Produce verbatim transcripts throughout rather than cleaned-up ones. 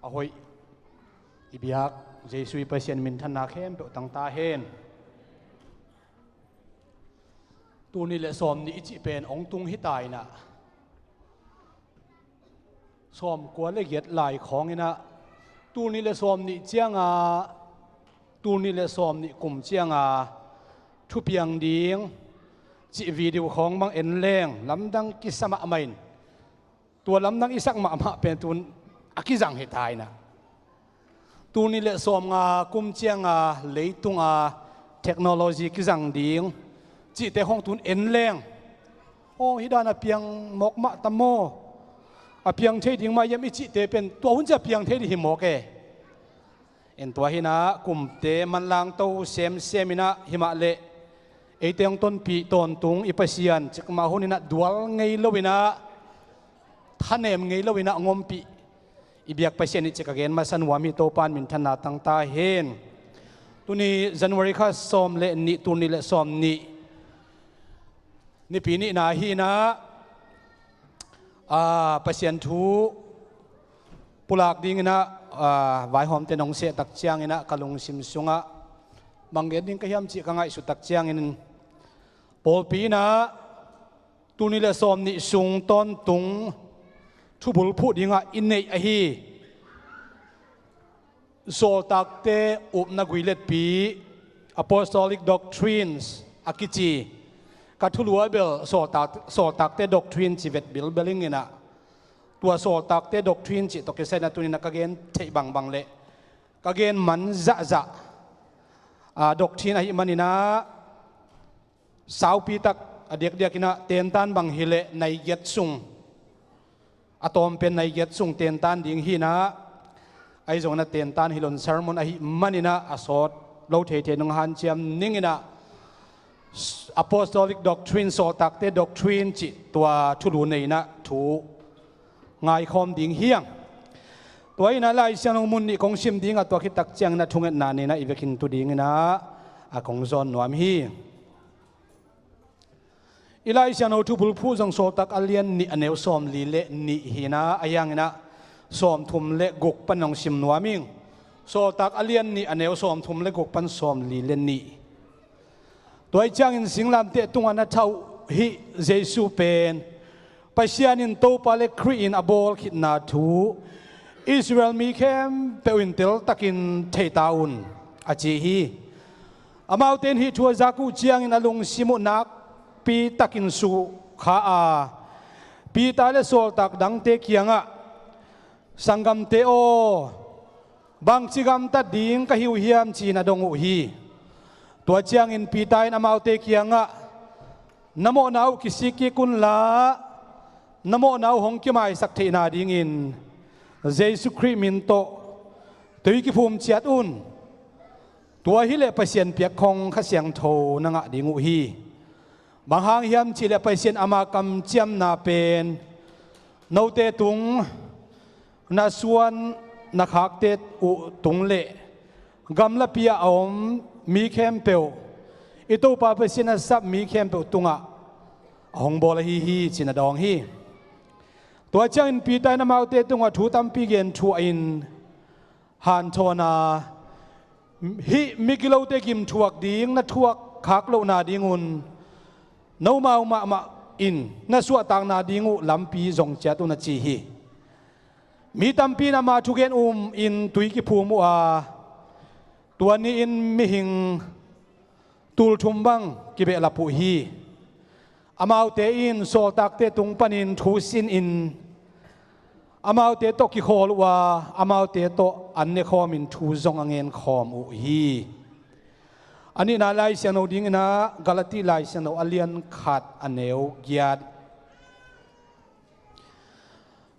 A hoih i biak Jesuh i Pasian minthanna khempeuh tangta hen. Tul nih le sawm nih i cih pen hong tung hi ta inah, sawmkua le giat lai khawng inah, tul nih le sawm nih cianga, tul nih le sawm nih kum cianga thupiang ding cih video khawng bang en leng lamdang kisa mahmah in, tua lamdang i sak mahmah pen tun a kizang hi ta inah, tul nih le sawmnga kum cianga leitunga technology kizang ding cihte khawng tun en leng, aw, hi dan a piang mawk mah tam maw, a piang thei ding mah hiam i cihte pen tua hun ciang a piang thei ding hi mawk e. En, tua hinah kumte manlangto semsem inah, himah leh eite hong tonpih tawntung i Pasian cikmah hun inah dual ngei lo inah, thanem ngei lo inah hong ompih i biak Pasian i cih ka gen masa nuam hi. Topa in minthanna tangta hen. Tuni January kha sawm le nih, tul nih le sawm nih, Nipi nihna hi inah, aa, Pasian thu pulak ding inah, aa, vaihawmte nong seh tak ciang inah ka lungsim sungah bang gen ding ka hiam cih ka ngaihsut tak ciangin, pawlpi inah tul nih le sawm nih sung tawntung thubulphuh dingah i neih ahi Sawltakte upna guiletpi, Apostolic Doctrines a kici, ka thulu ah bel Sawltak, Sawltakte Doctrine ci vet bilbel ing inah, tua Sawltakte Doctrine cih tawh kisai inah tuni inah ka gen theih bangbang le ka gen man zahzah, aa, doctrine ahih man inah, saupi tak a diakdiak inah tentan bang hileh nai giat sung, a tawm pen nai giat sung tentan ding hi inah, ahi zongin a tentan hi lo in sermon ahih man inah a sawt lo theithei nong hanciam ning inah, Apostolic Doctrine, Sawltakte Doctrine cih tua thulu nei inah thu ngaikhawm ding hi ing. Tua inah Lai Siangtho mun nih kong sim ding a, tua khit tak ciang inah thungetna nei inah i vekin tu ding inah a kong zawn nuam hi. I Lai Siangtho thubulphuh zong Sawltak a lian nih a neu sawmli le nih hi inah, ahi hang inah sawmthum le guk pan hong sim nuam ing. Sawltak a lian nih a neu sawmthum le guk pan sawmli le nih. Tua ahih ciangin singlamteh tungah na thah uh hih Jesuh pen Pasian in Topa le Khrih in a bawl khitna thu Israel mi khempeuh in teltakin thei ta un, a ci hi. Amaute in hih thu a zak uh ciangin a lungsim uh nakpi takin sukha a, Peter le sawltak dangte kiangah, "Sanggamte aw, bangci gamtat ding ka hi uh hiam?" ci-in a dong uh hi. Tua ciangin Peter in amaute kiangah, "Na mawhna uh kisik kik unla, na mawhna uh hong kimaisak theihna dingin Jesuh Khrih min tawh tui kiphum ciat un. Tua hileh Pasian piakkhong Kha Siangtho na ngah ding uh hi. Bang hang hiam cihleh Pasian ama kamciamna pen note tung, na suan na khakte uh tung le gamlapi-ah a om mi khempeuh, i Topa Pasian a sap mi khempeuh tungah a hong bawl ahi hi," ci-in a dawng hi. Tua ciangin Peter in amaute tungah thu tampi gen thuahin hanthawn a, "Hih migilote gimthuak ding na thuak khak lohna dingun nomau mahmah in na suahtakna ding uh lampi zong ciat un," a ci hi. Mi tampi in ama thugen um in tui kiphum uh a, tua ni-in mihing tulthum bang kibehlap uh hi. Amaute in sawltakte tung panin thu sinin amaute tawh kikhawl uh a, amaute tawh an nekhawmin thu zong a ngenkhawm uh hi. A nihna Lai Siangtho dingin ah Galati Lai Siangtho a lian khat a neu giat.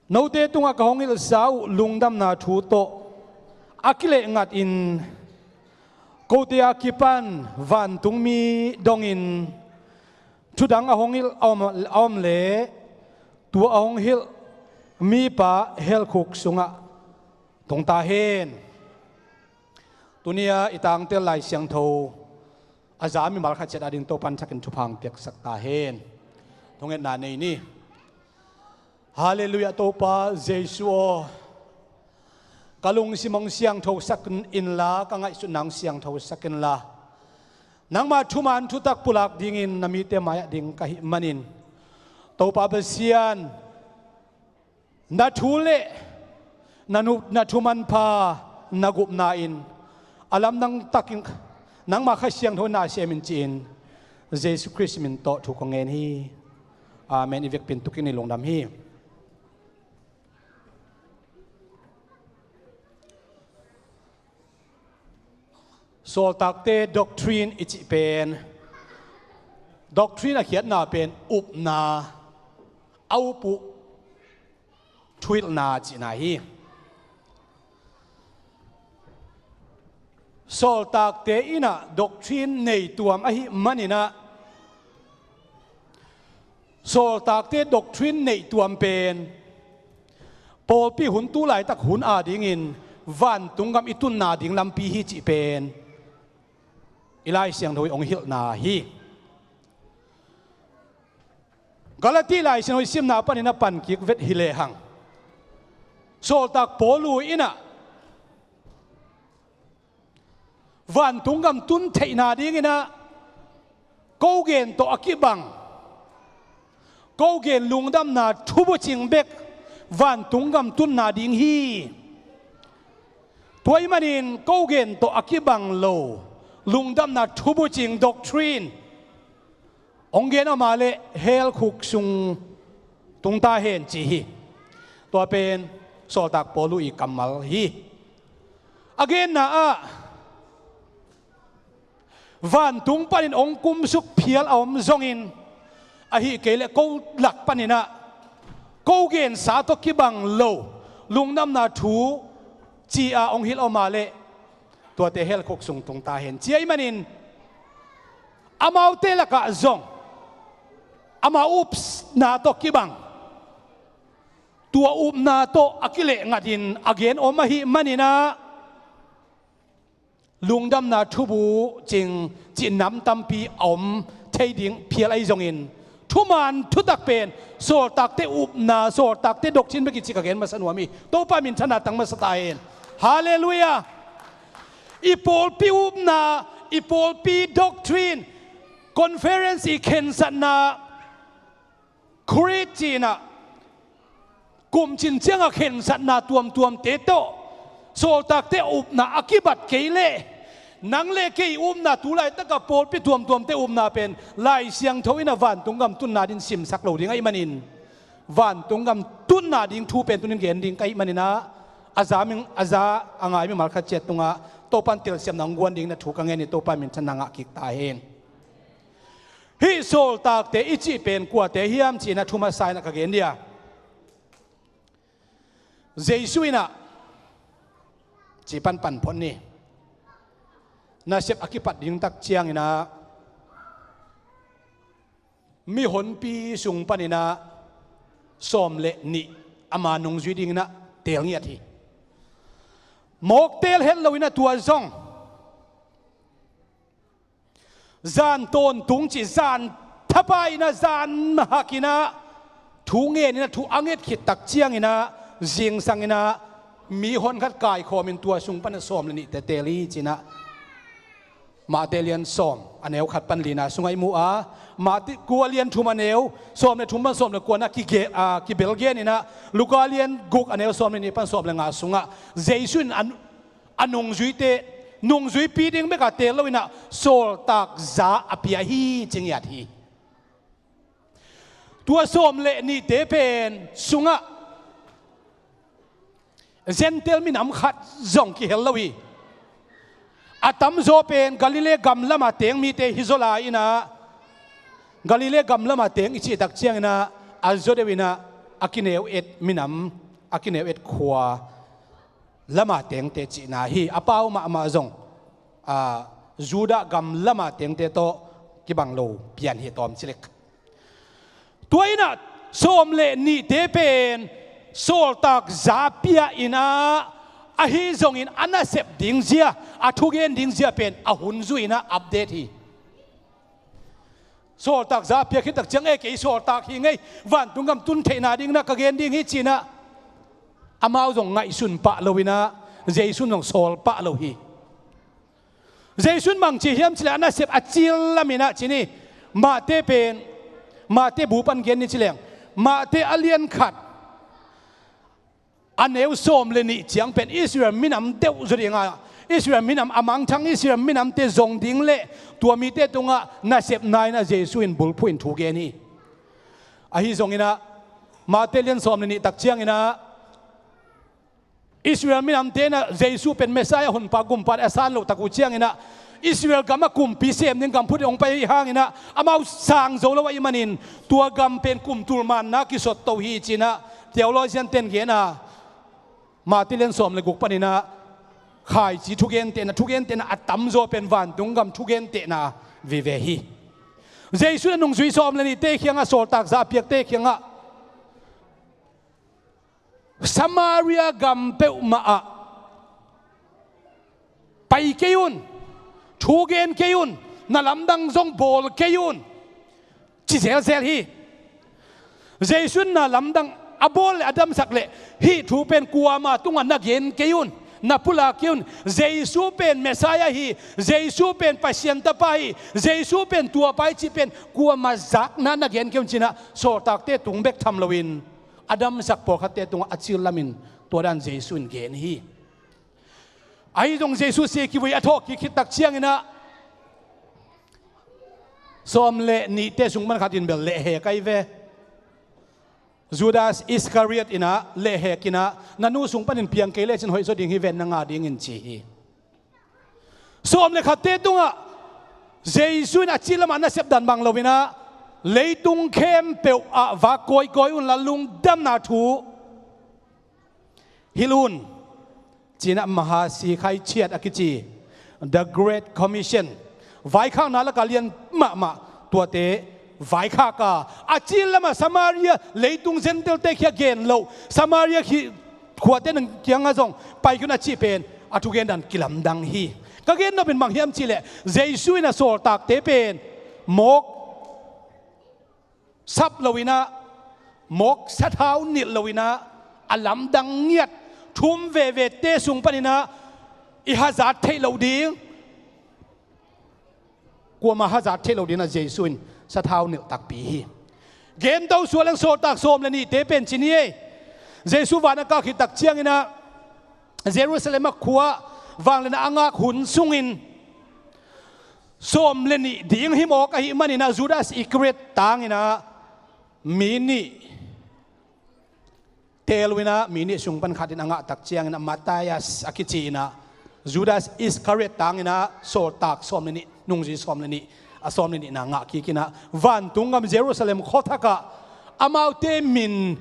Note tungah ka hong hilhsa uh lungdamna thu tawh a kileh ngatin kote a kipan vantungmi dongin thudang a hong hilh a om, a om leh tua a hong hilh mipa helkhuk sungah tungta hen. Tuni-a i tangtel Lai Siangtho a za mimal khat ciat ading Topan thakin thupha hong piaksak ta hen. Thungetna nei ni. Halleluiah, Topa Jesuh aw. Ka lungsim hong siangthosak inla, ka ngaihsutna hong siangthosak inla, nangma thuman thutak pulak dingin na mite mai-ah ding ka hih manin, Topa Pasian, na thu le na nu-, na thumanpha na gupna in a lamdang takin nangma Kha Siangtho na sem in ci-in Jesu Khrist min tawh thu kong ngen hi. Amen. I vekpi-in tukin i lungdam hi. Sawltakte doctrine i cih pen, doctrine a khiatna pen upna, a up uh thuhilhna cihna hi. Sawltakte in ah doctrine nei tuam ahih manin ah, sawltakte doctrine neih tuam pen pawlpi hun, tu laitak hun adingin vantung gam i tunna ding lampi hi cih pen i Lai Siangtho i hong hilhna hi. Galati Lai Siangtho i simna panin a pan kik vet hi lehang, sawltak Paul in ah vantung gam tun theihna dingin ah ko gen tawh a kibang, ko gen lungdamna thubucing bek vantung gam tunna ding hi. Tua ahih manin ko gen tawh a kibang lo lungdamna thubucing doctrine hong gen om a leh hell khuk sung tung ta hen ci hi. Tua pen sawltak Paul i kammal hi. A genna ah, vantung panin hong kumsuk phial a om zongin, ahih kei leh ko lak panin ah ko gensa tawh kibang lo lungdamna thu ci-a hong hilh om a leh, tuate hell khuk sung tung ta hen ci ahih manin, amaute lakah zong amau upna tawh kibang, tua upna tawh a kileh ngatin a gen om ahih manin ah, lungdamna thubucing cih nam tampi a om thei ding phial ahi zongin, thuman thutak pen sawltakte upna, sawltakte doctrine bek hi cih ka gen masa nuam hi. Topa minthanna tang masa ta hen. Halleluiah. I pawlpi upna, i pawlpi doctrine, conference i khensatna, Khrih cih in ah kum cin ciangah khensatna tuamtuamte tawh sawltakte upna a kibat kei leh, nang le kei upna, tu laitakah pawlpi tuamtuamte upna pen Lai Siangtho in ah vantung gam tunna ding simsak lo ding ahih manin, vantung gam tunna ding thu pen tuni-in gen ding ka hih manin ah, a za ming, a za a ngai mimal khat ciat tungah Topa in telsiamna hong guan ding na thu ka ngen hi. Topa minthanna ngah kik ta hen. Hih sawltakte i cih pen kuate hiam ci-in a thu masa in ah ka gen dia. Jesu in ah, cih pan pan phot ni. Nasep a kipat ding tak ciangin ah, mihonpi sung panin ah sawm le nih ama nungzui dingin ah teel ngiat hi. Mawk teel het loin ah tua zong zan tawntung cih zan thapai in ah, zan hakin ah thu ngenin ah, thu a nget khit tak ciangin ah, zingsangin ah mi hon khat kaikhawmin tua sung pan ah sawm le nihte teel hi ci-in ah Mate lian sawm a neu khat pan lina sungah i mu a, Mate kua lian thum a neu sawm le thum pan sawm le kuana kige-, a, kibel genin ah, Luka lian guk a neu sawm le nih pan sawm le nga sungah Jesu in a a nungzuite, nungzuipi ding bek a teel loin ah sawltak za a pia hi ci ngiat hi. Tua sawm le nihte pen sungah Gentile minam khat zong kihel lo hi. A tamzaw pen Galilee gam lama teng mite hi zaw lai in ah, Galilee gam lama teng i cih tak ciangin ah, a zaw deuh in ah a kineu et minam, a kineu et khua lama tengte cihna hi. A pau mahmah zong, a, Judah gam lama tengte tawh kibang lo pian hi tawm ci lek. Tua in ah sawm le nihte pen sawltak za pia in ah, ahi zongin a nasep ding zia, a thugen ding zia pen a hun zui in ah update hi. Sawltak za pia khit tak ciang, e, kei sawltak hi ing ei, vantung gam tun theihna dingin ah ka gen ding hi ci-in ah, amau zong ngaihsun pah loin ah, Jesu in zong sawl pah lo hi. Jesu in bang ci hiam cih leh a nasep a cil lamin ah ci ni. Mate pen, Mate bu pan gen ni ci leng, Mate a lian khat a neu sawm le nih ciang pen Israel minam deuh zaw dinga, Israel minam a mangthang Israel minamte zong ding le tua mite tungah nasepna in ah Jesu in bulphuh in thu gen hi. Ahi zongin ah Mate lian sawm le nih tak ciangin ah Israel minamte in ah Jesu pen Messiah honpa gumpa a san loh tak uh ciangin ah Israel gam a kumpi sem ding gam phut hong pai hangin ah amau sang zo lo ahih manin tua gam pen kum tul manna kisot to hi ci-in ah theologian ten gen a, Mate lian sawm le guk panin ah khaici thugentehna, thugentehna a tamzaw pen vantung gam thugentehna vive hi. Jesu in a nungzui sawm le nihte kiangah, sawltak zahpiakte kiangah Samaria gam peuhmah ah pai kei un, thu gen kei un, na lamdang zong bawl kei un, ci zelzel hi. Jesu in na lamdang a bawl le a damsak le hih thu pen kuama tungah na gen kei un, na pulak kei un. Jesu pen Messiah hi, Jesu pen Pasian Tapa hi, Jesu pen tuapa hi cih pen kuama zakna na gen kei un ci-in ah sawltakte tung bek tham loin a damsak pawlkhatte tungah a cil lamin tua dan Jesu in gen hi. Ahi zong Jesu si kivui a thawh kik khit tak ciangin ah sawm le nihte sung pan khat in bel lehhek ahi ve. Judas Iskariot in ah lehhek in ah, na nu sung panin piang kei lecin hoih zaw ding hi ven, na ngah dingin ci hi. Sawm le khatte tungah Jesu in a cil lamah nasep dan bang loin ah leitung khempeuh ah vak kawikawi unla lungdamna thu hilh un ci-in ah Mahasi Khaichiat a kici The Great Commission, vaikhakna lakah lian mahmah tuate vaikhak a, a cil lamah Samaria leitung Gentile-te kiang gen loh, Samaria khuate kiangah zong pai kei un a cih pen a thugen dan kilamdang hi. Ka gen nop in bang hiam cih leh Jesu in a sawltakte pen mawk sap loin ah, mawk sathau nilh loin ah, a lamdang ngiat thu-um vevete sung panin ah i hazat theih loh ding, kuama hazat theih loh dingin ah Jesu in sathau nilh takpi hi. Gen to suak leng sawltak sawm le nihte pen ci ni ei. Jesu van a kah khit tak ciangin ah Jerusalem a khua vangliatna a ngak hun sungin sawm le nih ding himawk ahih manin ah Judas Iskariot tangin ah mi nih teel uh in ah, mi nih sung pan khat in a ngah tak ciangin ah Matthias a kici in ah Judas Iskariot tangin ah sawltak sawm le nih, nungzui sawm le nih, a sawm le nihna ngah kik in ah vantung gam Jerusalem khuathak ah amaute min,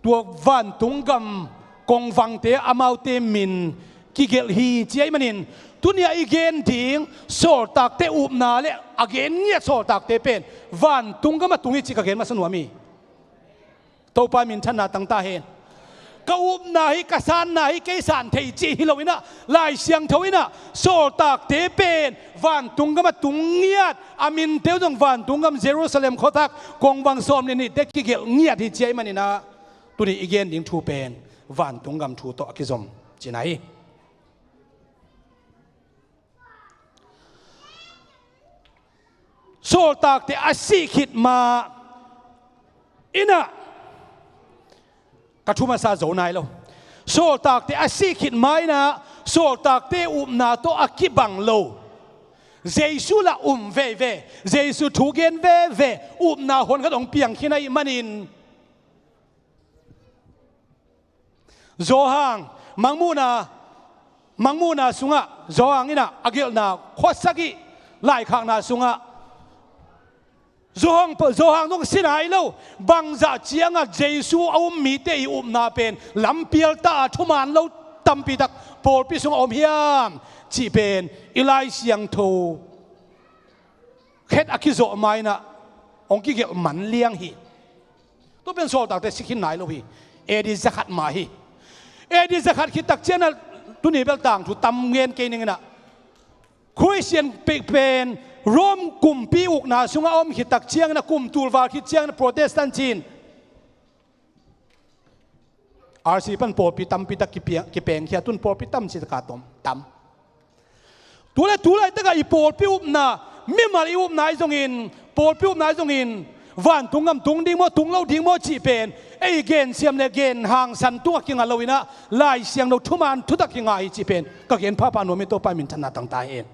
tua vantung gam kongvangte amaute min kigelh hi ci ahih manin, tuni-ah i gen ding sawltakte upna le a gen ngiat sawltakte pen vantung gam a tung hi cih ka gen masa nuam hi. Topa minthanna tang ta hen. Ka upna hi, ka sanna hi, kei san thei cih hi loin ah, Lai Siangtho in ah sawltakte pen vantung gam a tung ngiat, a minte uh zong vantung gam Jerusalem khuathak kongvang sawm le nihte kigelh ngiat hi ci ahih manin ah, tuni i gen ding thu pen vantung gam thu tawh a kizom cihna hi. Sawltakte a sih khit ma in ah, ka thu masa zo nai lo. Sawltakte a sih khit ma in ah sawltakte upna tawh a kibang lo, Jesu lah um veve, Jesu thu gen veve, upna hon khat hong piang khin ahih manin, Johan, Mangmuhna, Mangmuhna sungah Johan in ah a gelhna khuasagih laikhakna sungah Johan, Johan zong si nai lo, bangzah ciangah Jesu a um mite i upna pen lampial ta a thuman lo tampi tak pawlpi sungah om hiam cih pen i Lai Siangtho khet a kizawh ma in ah hong kigelh man liang hi. Tua pen sawltakte si khin nai lo hi. A D zakhat ma hi. A D zakhat khit tak ciangin ah tuni bel tangthu tam ngen kei ning in ah, Khristian pek pen Rom kumpi ukna sungah a om khit tak ciangin ah, kum tul val khit ciangin ah Protestant ci-in R C pan pawlpi tampi tak kipiang- kipengkhia, tun pawlpi tam ci taka tom tam. Tuleh tulaitakah i pawlpi upna, mimal i upna ahi zongin, pawlpi upna ahi zongin, vantung gam tung ding maw, tung lo ding maw cih pen ei gensiam le gen hangsan tungah kinga loinah Lai Siangtho thuman thutak kinga hi cih pen ka gen phapha nuam hi, Topa minthanna tangta hen.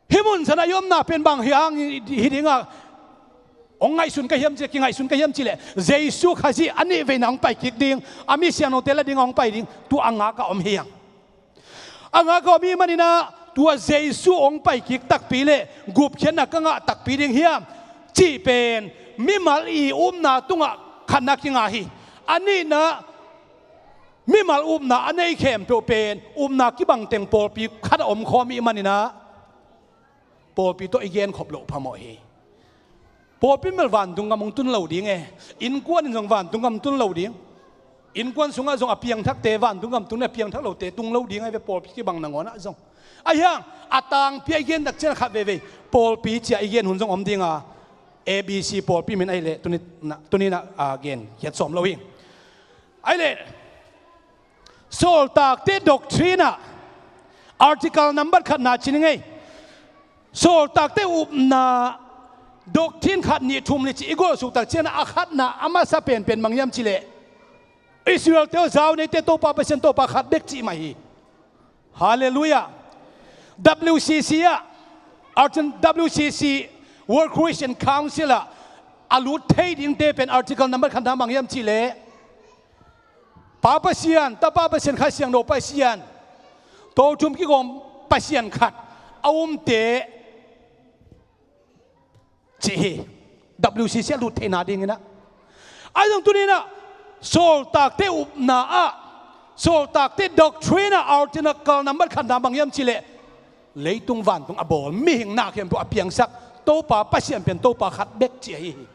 Hih mun sana i omna pen bang hi hang hi dinga hong ngaihsun ka hiam cih, kingaihsun ka hiam cih leh Jesu Khazih a nih veina hong pai kik ding, a mi siangthote la dingah hong pai ding, tua a ngak a om hi hang. A ngak a om hi maninah tua Jesu hong pai kik takpi le gupkhiatna ka ngah takpi ding hiam cih pen mimal i upna tungah khatna kinga hi. A nihna, mimal upna a nei khempeuh pen upna kibang teng pawlpi khat a omkhawm i hih maninah pawlpi tawh i genkhop loh phamawh hi. Pawlpi mel vantung gam hong tun lo ding e. Innkuan in zong vantung gam tun lo ding. Innkuan sungah zong a piangthakte vantung gam tung le a piangthak lote tung lo ding ahi ve, pawlpi kibang nangawnah zong. Ahi hang a tangpi a i gen tak ciang khat veivei pawlpi cia i gen hun zong om dinga, A B C pawlpi min ahi leh tuninah, tuninah a gen hiat sawm lo hi. Ahi leh Sawltakte doctrine ah article number khatna ci ni ngei. Sawltakte upna doctrine khat nih thum li ci i golhsuk tak ciangah a khatna a masa penpen bang hiam cih leh Israelte aw, zau neite, Topa Pasian Topa khat bek cih mah hi. Halleluiah. W C C ah, article W C C, World Christian Council ah a lut thei dingte pen article number khatna bang hiam cih leh Pa Pasian, Tapa Pasian, Kha Siangtho Pasian, Tothum kigawm Pasian khat a umte cih hi. W C C a lut theihna dinginah. Ahi zong tuninah Sawltakte upna ah, Sawltakte doctrine ah article number khatna bang hiam cih leh leitung vantung a bawl, mihing na khempeuh a piangsak Topa Pasian pen Topa khat bek ci ahi hi.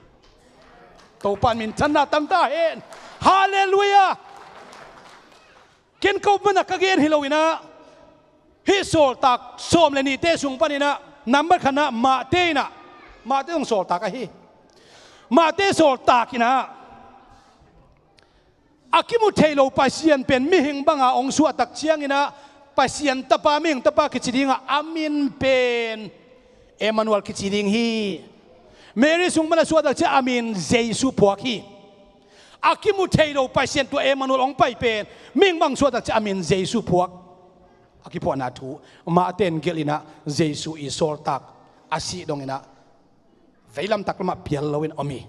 Topa in minthanna tangta hen. Halleluiah. Ken ko mana ka gen hi loinah hih Sawltak sawm le nihte sung paninah number khatna Mahte inah, Mahte zong sawltak ahi. Mahte sawltak inah a kimu thei lo Pasian pen mihing banga hong suahtak cianginah Pasian Tapa, mihing Tapa kici dingah a min pen Emmanuel kici ding hi. Mary sung mana suahtak ciang a min Jesu phuak hi. A kimu thei lo Pasian tua Emmanuel hong pai pen mihing bang suahtak ciang a min Jesu phuak. A kiphuahna thu Mahte in gelh inah Jesu i sawltak a sih donginah veilam taklamah pial loin om hi.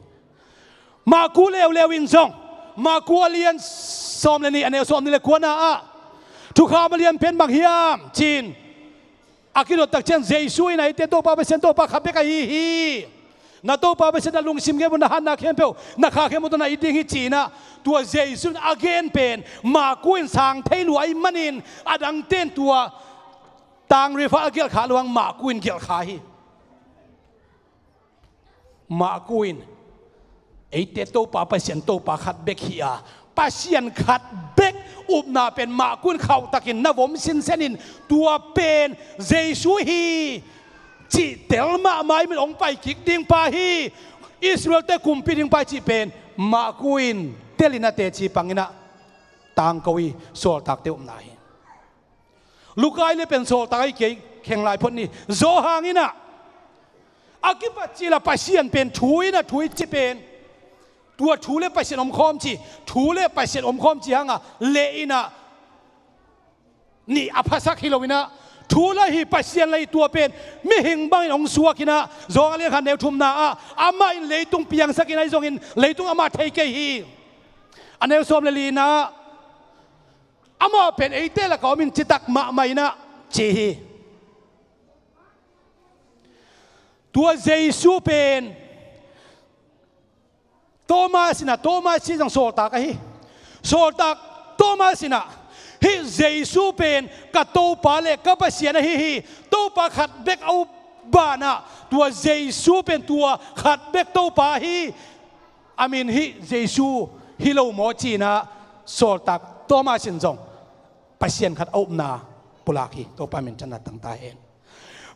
Maku leuleu in zong, Maku a lian sawm le nih, a neu sawm nih le kuana ah thukham a lian pen bang hiam ci-in a kidot tak ciang Jesu in, eite Topa Pasian Topa khat bek ahi hi. Na Topa Pasian na lungsim khempeuh, na hatna khempeuh, na kha khempeuh tawh na it ding hi ci-inah tua Jesu in a gen pen Maku in sang thei lua ahih manin a dangte in tua tangrifa a gelhkha lo hang Maku in gelhkha hi. Maku in eite Topa Pasian Topa khat bek hi a, Pasian khat bek upna pen Maku in khauhtakin na vom sinsenin tua pen Jesu hi cih tel mahmah in hong pai kik ding pa hi. Israelte kumpi ding pa hi cih pen Maku in telin a teci panginah tangko hi. Sawltakte upna hi. Luka i le pen sawltak ahi kei, khenglai phot ni. Johan inah a kipat cila Pasian pen thu inah thu i ci pen tua thu le Pasian omkhawm ci, thu le Pasian omkhawm ci hanga le inah nih a phasak hi loinah thu la hi, Pasian la hi, tua pen mihing bangin hong suakinah Johan a lian khat neu thumna ah amah in leitung piangsakin ahi zongin leitung amah thei kei hi. A neu sawm le lina ah amah pen eite lakah om in citak mahmah inah ci hi. Tua Jesu pen Thomas inah, Thomas ci zong sawltak ahi. Sawltak Thomas inah hih Jesu pen ka Topa le ka Pasian ahi hi. Topa khat bek a up banah tua Jesu pen tua khat bek Topa ahi. A min hih Jesu hi lo maw ci-inah sawltak Thomas in zong Pasian khat a upna pulak hi. Topa minthanna tangta hen.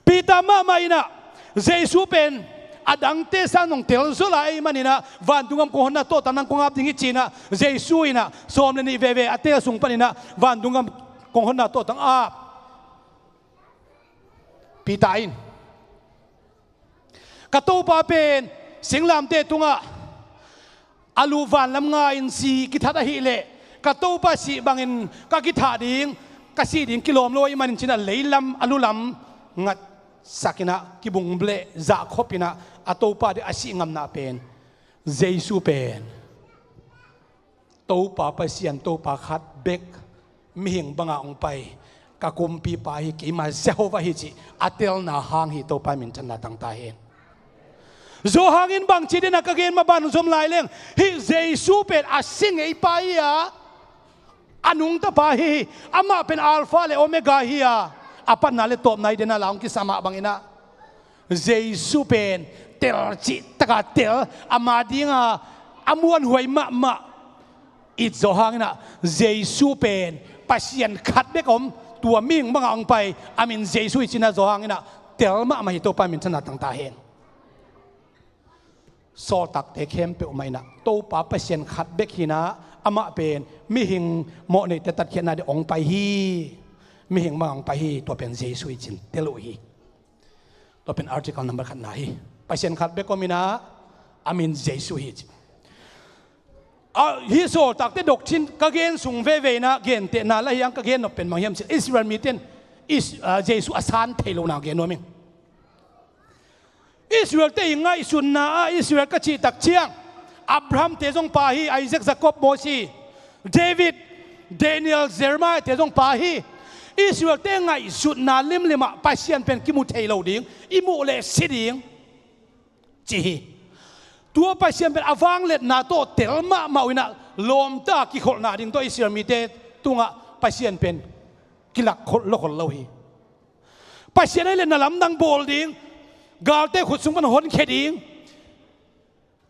Peter mahmah inah Jesu pen a dangte sang nong tel zaw lai ahih manin ah, vantung gam kong honna tawhtang nang kong ap ding hi ci-in ah, Jesu in ah sawm le nih veve a tel sung panin ah vantung gam kong honna tawhtang ap. Peter in, ka Topa pen singlamteh tungah a luh vanlam nga-in si kithat ahih leh, ka Topa sih bangin ka kithat ding, ka sih ding kilawm lo ahih manin ci-in ah leilam a lulam ngatsak in ah kibung leh zahkhop in ah a Topa ding a sih ngamna pen, Jesu pen Topa Pasian, Topa khat bek, mihing banga hong pai, ka kumpipa hi, keima Jehovah hi cih a telna hang hi. Topa minthanna tangta hen. Johan in bangci ding a ka gen mah bang zom lai leng, hih Jesu pen a si ngeipa hi a, a nungtapa hi, amah pen Alpha le Omega hi a, a patna le tawpna hi ding a la hong kisa mah bangin ah, Jesu pen tel cih taka tel, ama dinga a muanhuai mahmah. It zawh hangin ah Jesu pen Pasian khat bek om, tua mihing banga hong pai, a min Jesu hi ci-in ah zawh hangin ah tel mahmah hi. Topa minthanna tangta hen. Sawltakte khempeuh mah in ah Topa Pasian khat bek hi-in ah, amah pen mihing mawhneite tatkhiatna ding hong pai hi. Mihing banga hong pai hi. Tua pen Jesu hi ci-in tel uh hi. Tua pen article number khatna hi. Pasian khat bek om in ah, a min Jesu hi ci. A, hih sawltakte doctrine ka gen sung veve in ah gentehna la hiang, ka gen nop pen bang hiam cih leh, Israel mite in Is-, a, Jesu a san thei lohna gen nuam ing. Israel-te i ngaihsutna ah Israel ka cih tak ciang, Abraham-te zong pa hi, Isaac, Jacob, Mosi, David, Daniel, Jeremiah-te zong pa hi. Israel-te ngaihsutna limlim ah Pasian pen kimu thei lo ding, i muh leh si ding ci hi. Tua Pasian pen a vangliatna tawh tel mahmah uh in ah, lawmta kikholhna ding tawh Israel mite tungah Pasian pen kilak khol, lokhol lo hi. Pasian ahih leh na lamdang bawl ding, galte khut sung pan honkhia ding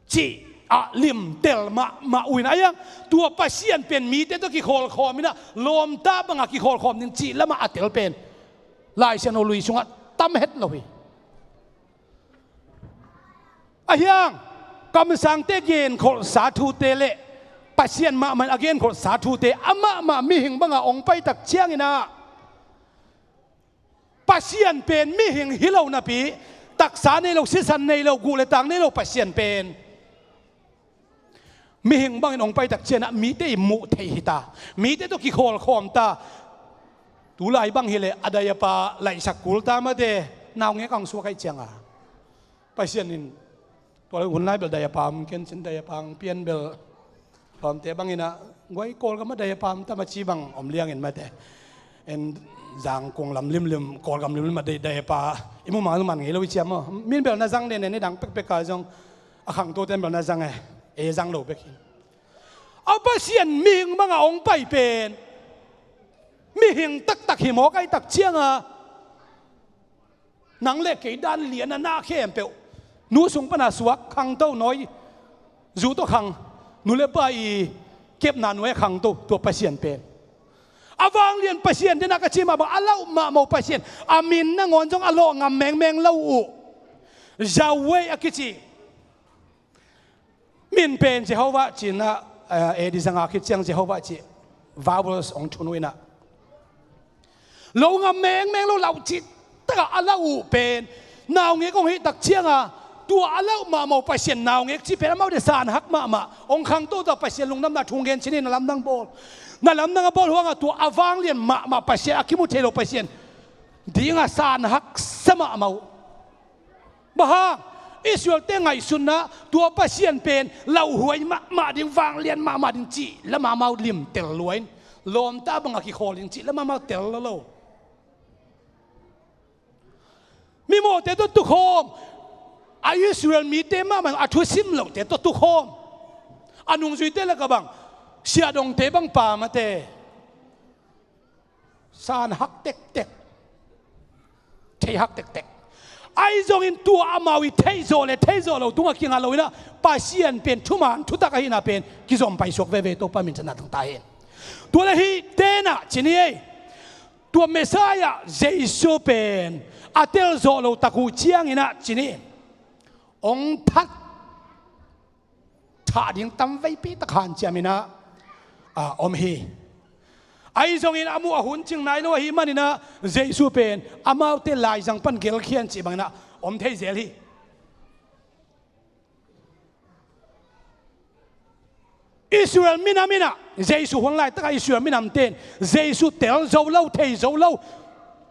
cih ah limtel mahmah uh in ah, a hiang, tua Pasian pen mite tawh kikhawlkhawm in ah, lawmta banga kikhawlkhawm ding cih lamah a tel pen Lai Siangtho lui sungah tam het lo hi. A hiang, kamsangte genkholhsa thute le Pasian mahmah in a genkholhsa thute, amahmah mihing banga hong pai tak ciangin ah, Pasian pen mihing hi lo napi, taksa nei lo, sisan nei lo, guh le tang nei lo Pasian pen mihing bangin hong pai tak ciangin ah mite in muh thei hi ta, mite tawh kikhawlkhawm ta. Tulai bang hi leh a dai a pa laihsak kul ta mate, naungek a hong suak ahih ciangin. Pasian in, tua hun lai bel dai a pa om kei in, cin dai a pa hong pian bel, lawmte bangin ah, guai, Kawlgam ah dai a pa om tam a ci bang om liangin mate. En, Zangkong lam limlim, Kawlgam limlim ah dai, dai a pa i mu mang man ngei lo i ci a maw. Min bel na zang nene, ni dang pekpek a zong, a khangtote in bel na zang e, ei zang lo bek hi. A Pasian mihing banga hong pai pen mihing taktak hi mawk ahih tak ciangin, nang le kei dan lian a na khempeuh, nu sung pana suak khangto, nawi zu tawh khang, nu le pa i kepna nuai a khangto, tua Pasian pen a vanglian Pasian ding a ka ci mah bang, a lauh mahmah uh Pasian, a min nangawn zong a lawh ngam mengmeng lo uh. Yahweh a kici min pen Jehovah ci-in ah, eh, A D zanga khit ciang Jehovah cih vowels hong thun uh in ah, lo ngam mengmeng lo, lauh cih takah a lauh uh pen naungek hong hih tak ciangin, tua a lauh mahmah uh Pasian naungek cih pen amaute san hak mahmah, hong khangto ta Pasian lungdamna thu gen cih ni, na lamdang bawl. Na lamdang a bawl hangin tua a vanglian mahmah Pasian, a kimu thei lo Pasian dingin san haksa mahmah uh. Bang hang, Israel-te ngaihsutna, tua Pasian pen lauhuai mahmah ding, vanglian mahmah ding cih lam amau limtel lua in, lawmta banga kikhawl ding cih lam amau tel lo lo. Mimawhte tawh tukhawm, a Israel mite mahmah, a thusim lote tawh tukhawm, a nungzuite lakah bang, siahdongte bang pa mate. San hak tektek, thei hak tektek. Ahi zongin tua amau i theihzawh le theihzawh lo tungah kinga lo in ah, Pasian pen thuman thutak ahihna pen kizom paisuak veve, Topa minthanna tang ta hen. Tua le hih tenah ci ni ei, tua Messiah Jesu pen a telzawh lo tak uh ciangin ah ci ni, hong that, thah ding tamveipi tak hanciam in ah, a om hi. Ahi zongin a muh a hun cing nai lo ahih manin ah Jesu pen amaute laizang pan gelkhian cih bangin ah om thei zel hi. Israel minam in ah Jesu hun laitakah Israel minamte in Jesu tel zo lo, thei zo lo,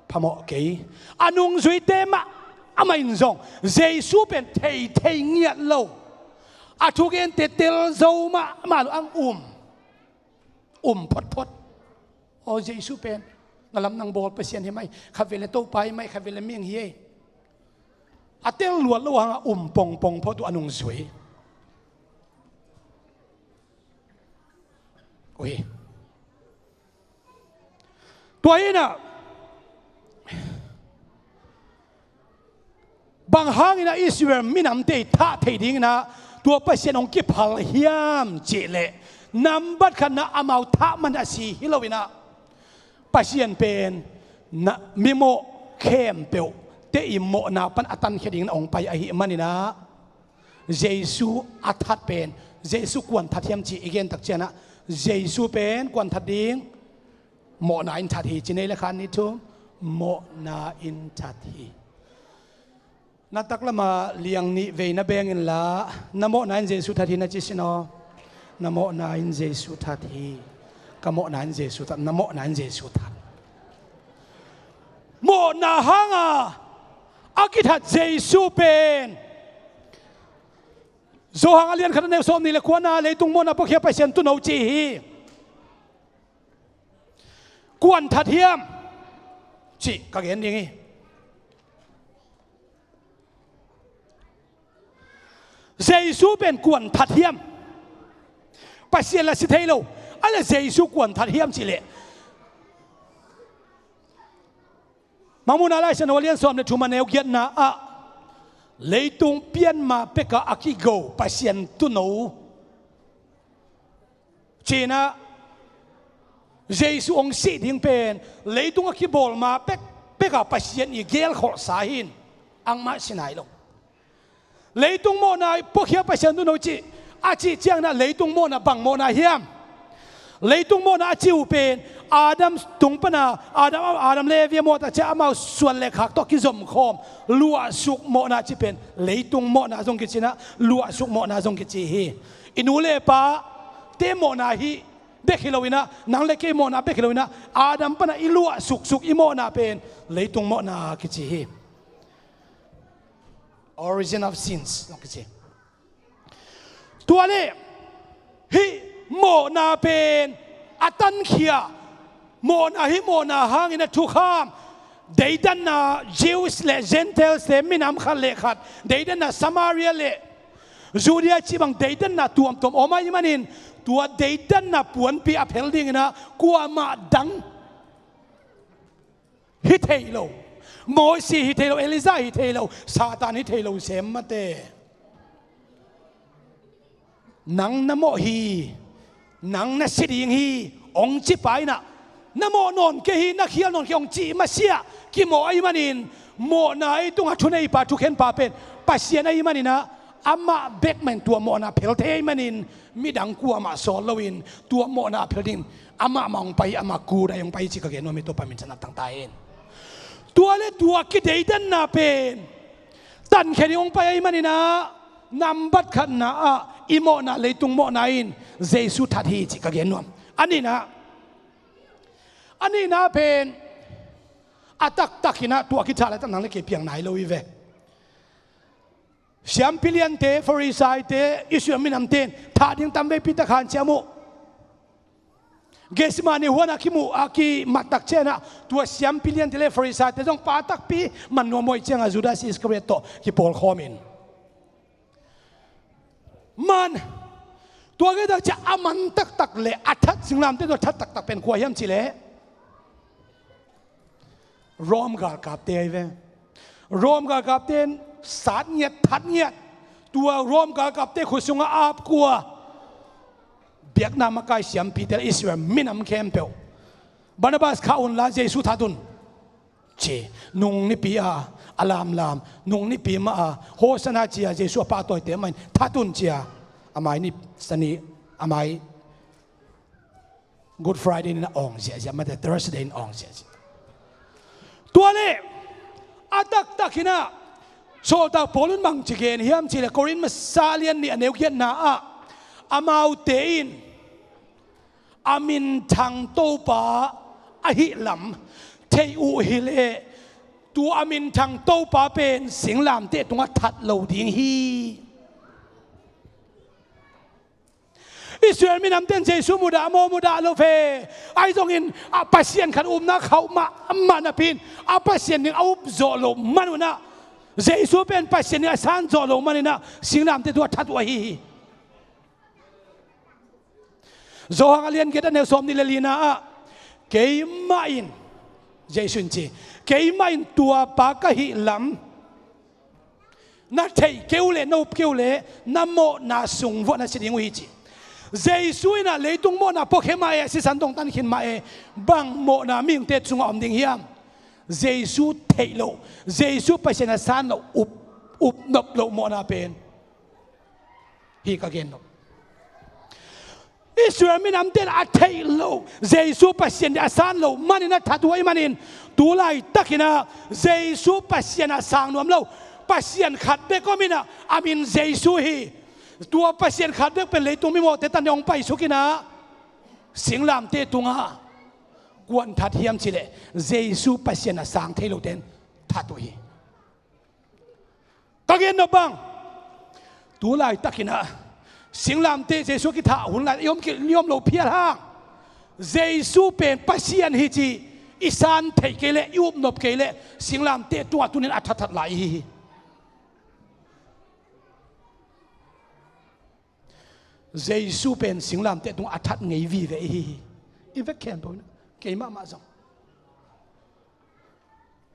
phamawh kei. A nungzuite mah amah in zong Jesu pen thei thei ngiat lo. A thugente tel zo mahmah lo, ang um, um photphot. Aw, Jesu pen na lamdang bawl Pasian hi mai, khatvei le Topa hi mai, khatvei le mihing hi ei. A tel luat lo hangah um pongpong phot uh a nungzui. Ui. Tua hi in ah, bang hangin ah Israel minamte i thah thei dingin ah tua Pasian hong kiphal hiam cih leh, nambat khatna amau thah man a si hi lo in ah, Pasian pen na mimawh khempeuhte i mawhna pan a tankhia dingin hong pai ahih manin ah, Jesu a that pen, Jesu kuan that hiam cih i gen tak ciangin ah, Jesu pen kuan that ding, mawhna in that hi ci. Nei le khan ni thum, mawhna in that hi. Na taklamah liang nih vei na beng inla, na mawhna in Jesu that hi na ci sin aw. Na mawhna in Jesu that hi. Ka mawhna in Jesu that, na mawhna in Jesu that. Mawhna hanga a kithat Jesu pen, Johan a lian khat a neu sawm nih le kuana, leitung mawhna puakhia Pasian tuuno ci hi. Kuan that hiam cih ka gen ding hi. Jesu pen kuan that hiam? Pasian la si thei lo a le Jesu kuan that hiam cih leh, Mangmuhna Laisiangtho a lian sawm le thum a neu giatna ah, leitung pian ma pekah a kigo Pasian tuuno ci-in ah, Jesu hong sih ding pen leitung a kibawl ma pek, pekah Pasian i gelkholhsa hi in, angmah si nai lo. Leitung mawhna puakhia Pasian tuuno cih a cih ciangin ah, leitung mawhna bang mawhna hiam? Leitung mawhna a cih uh pen Adam tung pana, Adam, Adam le Evi a mawh tak ciang amau suan le khak tawh kizomkhawm, luahsuk mawhna cih pen leitung mawhna zong kici in ah, luahsuk mawhna zong kici hi. I nu le pate mawhna hi bek hi lo in ah, nang le kei mawhna bek hi lo in ah, Adam pana i luah suksuk i mawhna pen leitung mawhna kici hi. Origin of sins zong kici. Tua le hih mawhna pen a tankhia, mawhna, hih mawhna hangin a thukham, deidanna, Jews le Gentiles le minam khat le khat, deidanna Samaria le Judea cih bang deidanna tuamtuam om ahih manin, tua deidanna puanpi a phel dingin ah kuamah dang hi thei lo. Mosi hi thei lo, Elijah hi thei lo, Satan hi thei lo sem mate. Nang na mawh hi, nang na si ding hi, hong ci pa in ah, na mawh nawn kei hi, na khial nawn kei hong cih masiah kimawh ahih manin, mawhna ei tungah thuneipa, thukhenpa pen Pasian ahih manin ah, amah bek mah in tua mawhna phel thei ahih manin, midang kuamah sawl loin tua mawhna a phel dingin amah mah hong pai, amah kudai hong pai cih ka gen nuam hi. Topa min thangtak ta hen. Tua le tua kideidanna pen tankhia ding hong pai ahih manin ah, nambat khatna ah i mawhna, leitung mawhna in Jesu that hi cih ka gen nuam. A nihna, a nihna pen a taktak in ah, tua kithah laitak nang le kei piang nai lo hi ve. Siampi liante, Farisaite, Israel minamte in thah ding tamveipi tak hanciam uh. Gethsemane huan a kimuh, a kimat tak ciangin ah, tua siampi liante le Farisaite zong pa takpi man nuam uh ahih ciangin ah, Judas Iskariot tawh kipawlkhawm in. Man, tua gei tak ciang a man taktak le a that singlamteh tawh a that taktak pen kua hiam cih leh, Rom galkapte ahi ve. Rom galkapte in sat ngiat, that ngiat. Tua Rom galkapte khut sungah apkua, biakna makai siampite le Israel minam khempeuh, Barnabas khah unla, Jesu that un, ci. Nung nipi a a lamlam, nung nipi mah a, Hosanna ci-a Jesu a pahtawite mah in that un ci-a, a mai ni, sani, a mai Good Friday in a awng ziahziah, mate Thursday in a awng ziahziah. Tua leh a taktak in ah sawltak Paul in bang ci gen hiam cih leh, Korin masa lian nih a neu giatna ah, amaute in a minthang Topa ahih lam theih uh hi leh, tua a minthang Topa pen singlamteh tungah that lo ding hi. Israel minamte in Jesu mudah maw? Mudah lo ve. Ahi zongin a Pasian khat upna khauh mahmah napi in, a Pasian ding a up zawh loh man un ah, Jesu pen Pasian ding a san zawh loh man in ah, singlamteh tungah that uh ahi hi. Johan a lian giat a neu sawmnih le lina ah, keimah in, Jesu in ci, keimah in tua pa ka hih lam na theih kei uh leh, na up kei uh leh, na mawhna sung vuah na si ding uh hi ci. Jesu in ah leitung mawhna puakhia mah e, sisan dongtan khin mah e, bang mawhna mihingte sungah om ding hiam? Jesu theih loh, Jesu Pasian a san loh, up, up nop loh mawhna pen hi ka gen loh. Israel minamte in a theih loh, Jesu Pasian ding a san loh man in a that uh ahih manin, tu laitakin ah Jesu Pasian a sang nuam lo Pasian khat bek om in ah, a min Jesu hi. Tua Pasian khat bek pen leitung mimawhte tan ding hong paisuk in ah, singlamteh tungah kuan that hiam cih leh, Jesu Pasian a sang thei lote in that uh hi. Ka gen nop bang, tu laitakin ah singlamteh Jesu kithah hun lai i om ki, i om loh phial hang, Jesu pen Pasian hi cih i san theih kei leh, i up nop kei leh, singlamteh tungah tuni in a thatthat lai i hi hi. Jesu pen singlamteh tungah a that ngei vive i hi hi. I vek khempeuh in, keimah mah zong.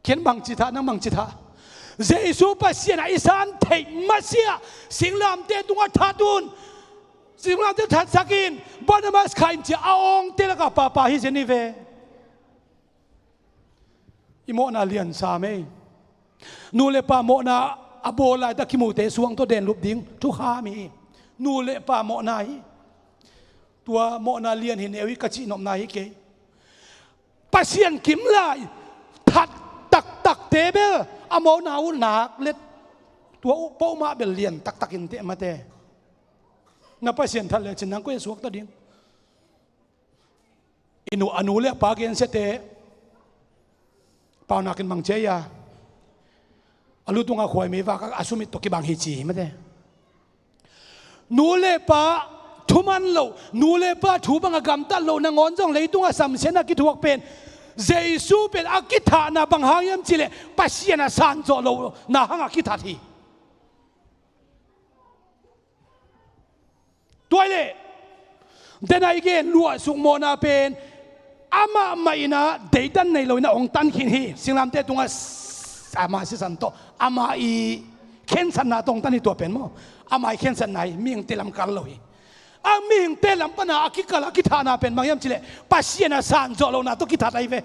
Ken bangci thah, nang bangci thah? Jesu Pasian a i san theih masiah singlamteh tungah that un. Singlamteh thatsak in, Barnabas khah in ci-a a awngte lakah papa hi zen hi ve. I mawhna lian sam ei. Nu le pa mawhna a bawl laitak kimute suang tawh denlup ding thukham hi. Nu le pa mawhna hi. Tua mawhna lian hi neu hi ka cih nopna hi kei. Pasian kim lai that taktakte bel a mawhna uh nak le, tua uh peuhmah bel lian taktak inteh mate. Na Pasian that lecin nang koi a suakta ding? I nu, a nu le a pa gensiate paunakin mang cia, a lu tunga khuaimei vak a sumit tawh kibang hi ci hi mate. Nu le pa thuman loh, nu le pa thu banga gamtat loh nangawn zong leitungah samsiatna kithuak pen, Jesu pen a kithahna bang hang hiam cihleh Pasian a sanzawh lohna hangah kithat hi. Tua hileh, dena i gen luahsuk mawhna pen amah mah inah deidan nei lo inah hong tan khin hi. Singlamteh tungah s-, ama sisan tawh, ama i khensatna tawh hong tan hi tua pen maw. Ama i khensatna hi, mihingte lam kal lo hi. A mihingte lam pana a kikal a kithahna pen bang hiam cihleh Pasian a sanzawh lohna tawh kithat ahi ve.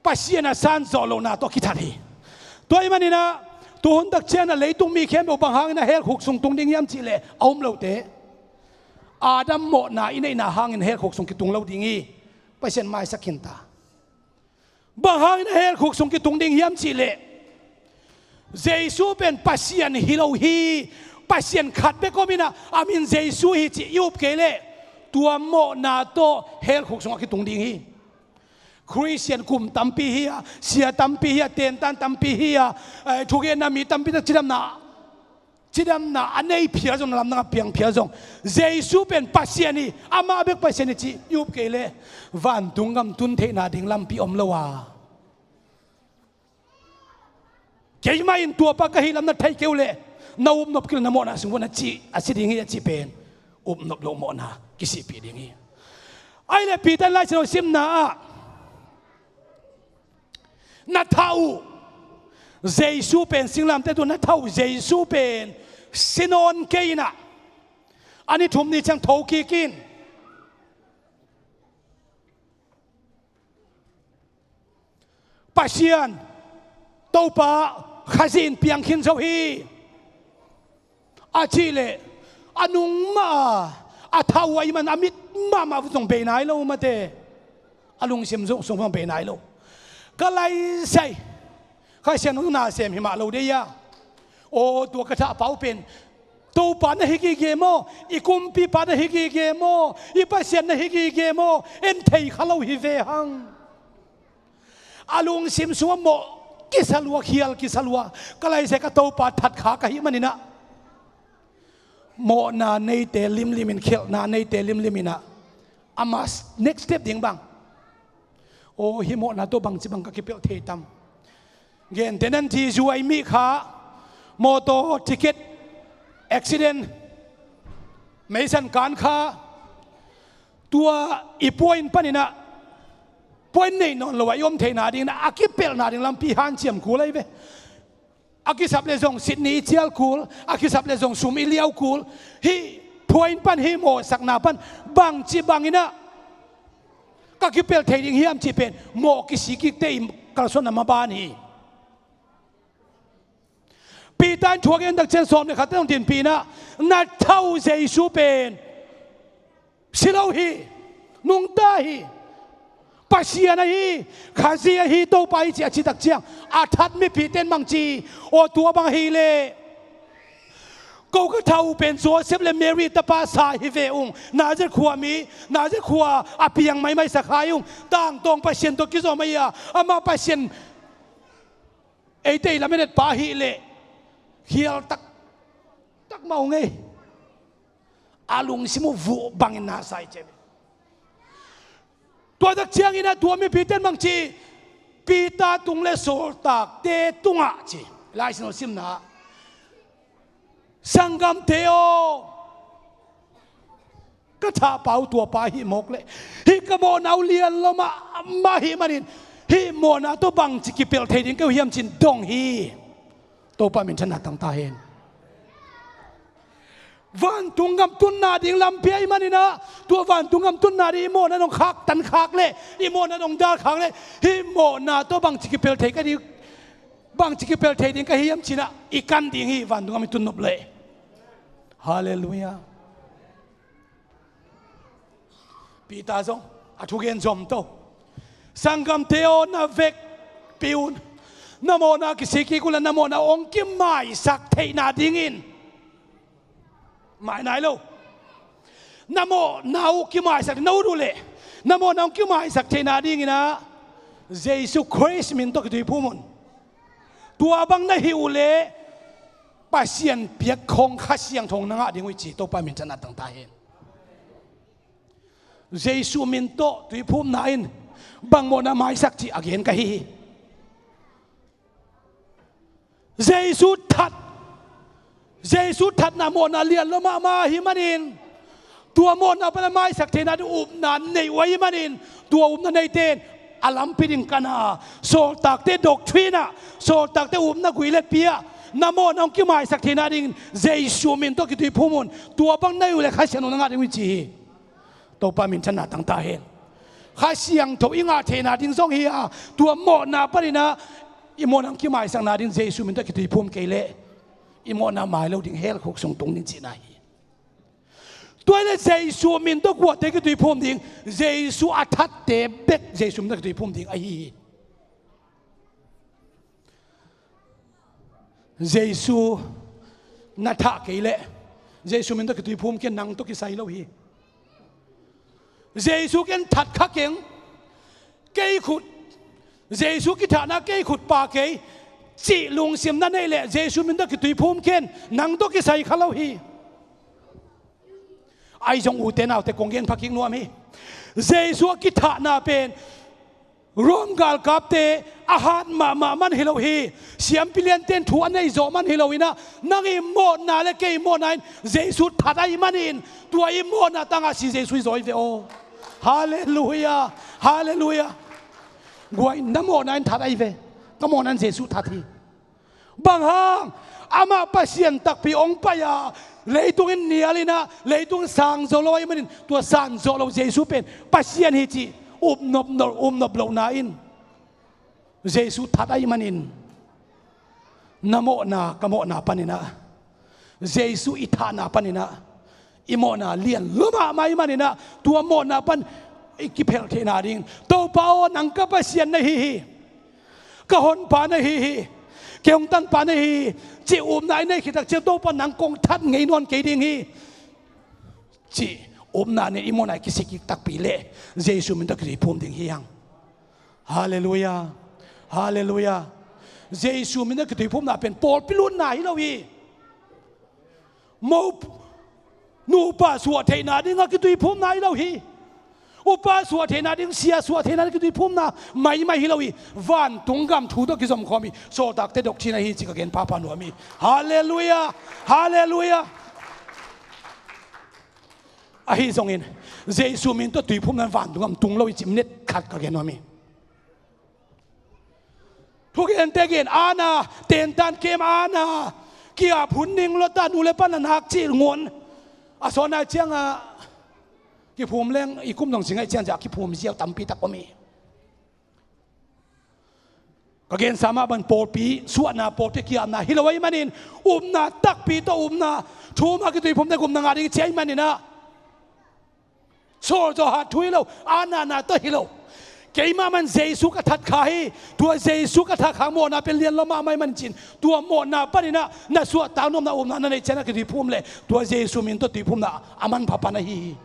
Pasian a sanzawh lohna tawh kithat hi. Tua ahih maninah tuhun tak cianah leitung mi khempeuh bang hangin a helkhuk sung tung ding hiam cihleh a um lote, Adam mawhna i neihna hangin helkhuk sung kitung lo ding hi. Pasian maisak khinta. Bang hangin a helkhuk sung kitung ding hiam cihleh Jesu pen Pasian hi lo hi. Pasian khat bek om inah a min Jesu hi cih i up kei leh tua mawhna tawh helkhuk sungah kitung ding hi. Khristian kum tampi hi a, sia tampi hi a, tentan tampi hi a, eh, thugenna mi tampi tak cidamna, cidamna a nei phial zong, na lamdang a piang phial zong, Jesu pen Pasian hi, amah bek Pasian hi cih i up kei leh vantung gam tun theihna ding lampi om lo a. Keimah in tuapa ka hih lam na theih kei uh leh na upnop kei leh na mawhna sung vuah na cih a si ding hi a cih pen upnop loh mawhna kisihpih ding hi. Ahileh Peter in Lai Siangtho simna ah na thah uh Jesu pen, singlamteh tungah na thah uh Jesu pen si nawn kei inah a ni thum ni ciang thokik in Pasian Topa Khazih in piang khin zo hi. A cih leh a nung mah a, a thau a i man a mit mahmah zong bei nai lo mate. A lungsim zong sung zong bei nai lo. Ka laisai Kha Siangtho nasem hi mah lo dei a. Aw, tua ka thahpau pen Topa na hi gige maw? I kumpipa na hi gige maw? I Pasian na hi gige maw? En thei kha lo hi ve hang. A lungsim sungah mawh kisa lua, khial kisa lua, ka laisai ka Topa that kha ka hih maninah, mawhna neite limlimin, khialhna neite limliminah, ama next step ding bang, aw, hih mawhna tawh bangci bang ka kipelh thei tam? Gente nan, Jesu a i mih kha, mawtaw ticket accident, meisan kan kha, tua i point paninah, point nei nawn lo a i om theihna dinginah a kipelhna ding lampi hanciam kul ahi ve. A kisap le zong Sydney i cial kul, a kisap le zong sum i liau kul. Hih point pan, hih mawhsakna pan bangci banginah ka kipelh thei ding hiam cih pen mawh kisi kikte i kalsuanna maban hi. Peter in thu a gen tak ciang sawm le khatte hong dinpih inah, na thau Jesu pen si lo hi, nungta hi, Pasian ahi, Khazih ahi, Topa hi ci a cih tak ciang a that mipite in bangci? Aw, tua bang hi leh, ko ka thau pen Joseph le Mary tapa sa hi ve ung, Nazareth khua mi, Nazareth khua a piang maimai sa kha hi ung, tangtawng Pasian tawh kizom ahi a, amah Pasian eite i lametpa ahih leh khial taktak mah ung ei. A lungsim uh vuh bangin na sa hi ciam. Tua tak ciangin a tua mipite in bangci? Peter tung le sawltakte tungah ci, Lai Siangtho simna ah, Sanggamte aw, ka thahpau tuapa hih mawk leh, hih ka mawhna uh lian lua mahmah ahih manin, hih mawhna tawh bangci kipelh thei ding ka hi uh hiam ci-in dong hi. Topa minthanna tang ta hen. Vantung gam tunna ding lampi ahih maninah, tua vantung gam tunna ding i mawhna dong khaktan khak leh, i mawhna dong dal khak leh, hih mawhna tawh bangci kipelh thei ka ding, bangci kipelh thei ding ka hi hiam ci-inah i kan ding hi, vantung gam i tun nop leh. Halleluiah. Peter zong a thugen zom to. Sanggamte aw, na vekpi un, na mawhna kisik kik unla, na mawhna hong kimaisak theihna dingin, mai nai lo, na mawhna uh kimaisak, na ut uhleh na mawhna hong kimaisak theihna dinginah Jesu Khrist min tawh kituiphum un. Tua bang na hih uhleh Pasian piak khong Kha Siangtho na ngah ding uh hi ci. Topa minthanna tang ta hen. Jesu min tawh tuiphumna in bang mawhna maisak cih a gen ka hi hi. Jesu that, Jesu thatna mawhna lian lua mahmah ahih manin, tua mawhna pan a maisak theihna ding upna nei uh ahih manin, tua upna neite in a lampi ding kan a, sawltakte doctrine ah, sawltakte upna guiletpi ah, na mawhna hong kimaisak theihna dingin Jesu min tawh kituiphum un. Tua bang na hih uhleh Kha Siangtho na ngah ding uh hi ci hi. Topa minthanna tang ta hen. Kha Siangtho i ngah theihna ding zong hi a, tua mawhna paninah i mawhna hong kimaisakna ding Jesu min tawh kituiphum kei leh i mawhna mai lo ding, hell khuk sung tung ding cihna hi. Tua hi leh Jesu min tawh kuate kituiphum ding? Jesu a thatte bek Jesu min tawh kituiphum ding ahi hi. Jesu na thah kei leh Jesu min tawh kituiphum kei, nang tawh kisai lo hi. Jesu ken that kha keng, kei khut, Jesu kithahna kei khut pha kei cih lungsim na neih leh Jesu min tawh kituiphum ken, nang tawh kisai kha lo hi. Ahi zong ute naute, kong gen phakik nuam hi. Jesu a kithahna pen Rom galkapte a hat mahmah man hi lo hi. Siampi liante in thu a nei zawh man hi loinah, nang i mawhna le kei mawhna in Jesu that ahih manin, tua i mawhna tangah si Jesu hi zaw hi ve aw. Halleluiah. Halleluiah. Guai, na mawhna in that ahi ve. Ka mawhna in Jesu that hi. Bang hang? Amah Pasian takpi hong pai a, leitungin nialinah, leitung sang zo lo ahih manin, tua sang zo lo Jesu pen Pasian hi cih upnop, upnop lohna in Jesu that ahih manin, Na mawhna, ka mawhna paninah, Jesu i thahna paninah i mawhna lian lua mahmah ahih maninah tua mawhna pan i kiphelh theihna dingin, Topa aw, nang ka Pasian na hi hi, ka honpa na hi hi, kei hong tanpa na hi hi, cih upna i neih khit tak ciang Topa nang kong that ngei nawn kei ding hi, cih upna nen i mawhna i kisik kik takpi leh Jesu min tawh kituiphum ding hi hang. Halleluiah. Halleluiah. Jesu min tawh kituiphumna pen pawlpi lutna hi lo hi. Mo nupa suah theihna dingah kituiphumna hi lo hi. Upa suah theihna ding, sia suah theihna ding kituiphumna maimai hi lo hi. Vantung gam thu tawh kizomkhawm hi. Sawltakte doctrine ahi ci ka gen phapha nuam hi. Halleluiah. Halleluiah. Ahi zongin Jesu min tawh tuiphumna vantung gam tung lo hi cih minute khat ka gen nuam hi. Thugente gen, ana tentan kem, ana kiap hun ning lota, nu le pa na nak cih ngun a sawnna ciangah kiphum leng i kum zong ci ngaih cianzia kiphum ziau tampi tak om hi. Ka gensa mah bang pawlpi suahna, pawlpi kiapna hi lo ahih manin, upna takpi tawh upna thum a kituiphumte gupna ngah ding ci ahih maninah, Saul tawh hat thu hi lo, ana na tawh hi lo. Keimah man Jesu ka that kha hi. Tua Jesu ka that kha mawhna pen lian lua mahmah ahih manin cin, tua mawhna paninah na suahtak nuamna upna na neih cianah kituiphum leh tua Jesu min tawh tuiphumna a manpha pan ahi hi.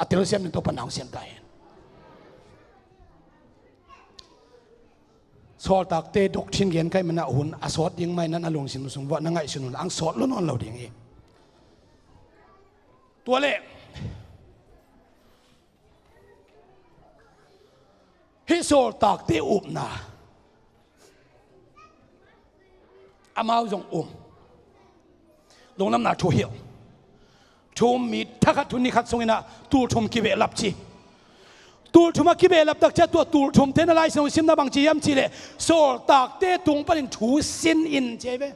A telsiam min tawh pan na hong siam ta hen. Sawltakte doctrine gen ka hih manah hun a sawt ding mah inah na lungsim sung vuah na ngaihsun un, ang sawt lo nawn lo ding hi. Tua leh hih sawltakte upna amau zong um. Lungdamna thu hilh. Thu um mi thakhat thu ni khat sunginah tul thum kibehlap ci. Tul thum a kibehlap tak ciah tua tul thumte na Lai Siangtho simna bang ci hiam cihleh, sawltakte tung panin thu sin in ci ahi ve.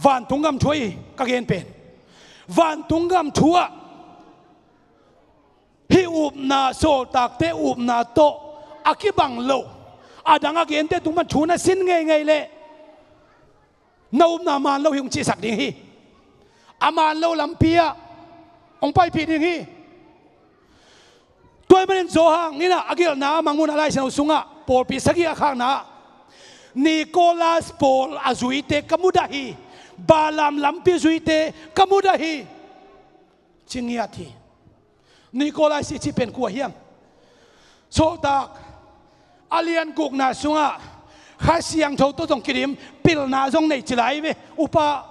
Vantung gam thu ahi ka gen pen. Vantung gam thu ah hih upna, sawltakte upna tawh a kibang lo, a dang a gente tung pan thu na sin ngeingei leh na upna man lo hi hong cihsak ding hi. A man lo lampi ah hong paipih ding hi. Tua ahih manin Johan in ah a gelhna a Mangmuhna Lai Siangtho sungah pawlpi sagih a khakna ah, Nicholas pawl a zuite ka mudah hi, Balaam lampi zuite ka mudah hi, ci ngiat hi. Nicholas i cih pen kua hiam? Sawltak a lian gukna sungah Kha Siangtho tawh zong kidim, pilna zong nei ci lai ve. Upa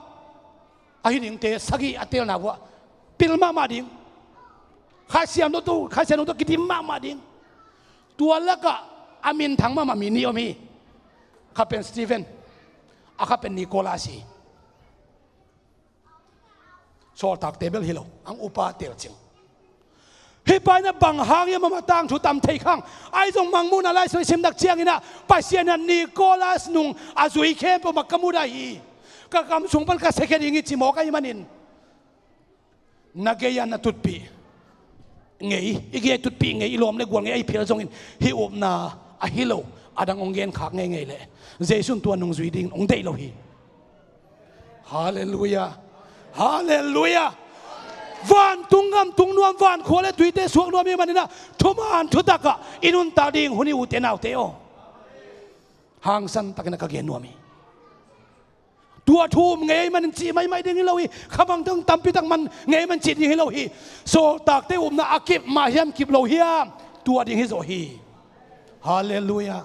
ahi dingte sagih a telna vuah pil mahmah ding. Kha Siangtho tawh, Kha Siangtho tawh kidim mahmah ding. Tua lakah a minthang mahmah mi nih om hi. Khat pen Stephen, a khat pen Nicholas hi. Sawltakte bel hi lo, ang upa telcing. Hih pa in ah bang hang hiam amah tangthu tam thei khang. Ahi zong Mangmuhna Lai Siangtho i simtak ciangin ah Pasian in ah Nicholas nung a zui khempeuh mah ka mudah hi. Ka kam sung pan ka siakhia ding hi ci mawk ahih manin, na gei-ah na tutpih ngei, i gei-ah tutpih ngei, i lawm le gual ngei ahi phial zongin, hih upna ahi lo a dang hong genkhak ngeingei leh Jesu in tua nung zui dingin hong deih lo hi. Halleluiah. Halleluiah. Vantung gam tung nuam, vankhua le tuite suak nuam ahih manin ah thuman thutakah i nuntak ding hun hi, ute naute aw. Hangsan takin ah ka gen nuam hi. Tua thu um ngei ahih manin cih maimai ding hi lo hi. Kha bang teng tampi tak man ngei ahih manin cih ding hi lo hi. Sawltakte upna a kip mah hiam, kip lo hiam, tua ding hi zawh hi. Halleluiah.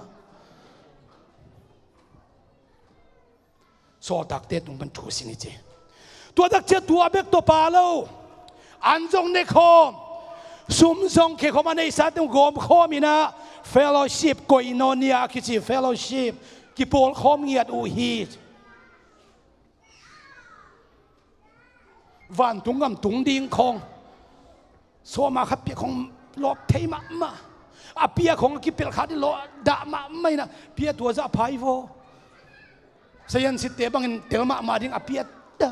Sawltakte tung pan thu sin hi ci. Tua tak ciah tua bek tawh pha lo, an zong ne khawm, sum zong khia khawm, a neihsate gawm khawm in ah fellowship, koinonia a kici fellowship kipawl khawm ngiat uh hi. Vantung gam tung ding khawng sawma khat piak khawng lawp thei mahmah. A piak khawng a kipelh khat i lawp dah mahmah in ah, pia tua zah phai vaw. Sayan sitte bangin tel mahmah ding a piat ta.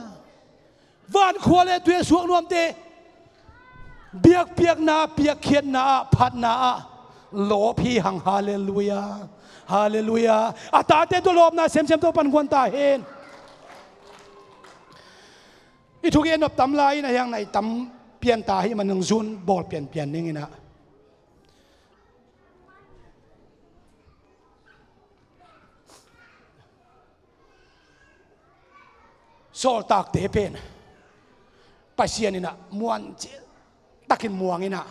Vankhua le tui a suak nuamte biakpiakna, piakkhiatna ah, phatna ah Lawp hi hang. Halleluia. Halleluia. A tate tawh lawpna semsem Topan guan ta hen. I thugen nop tam lai in a hiang na i tam pian ta hi, man nung zun bawl pianpian ning in ah. Sawltakte pen Pasian in ah muan cil takin muang in ah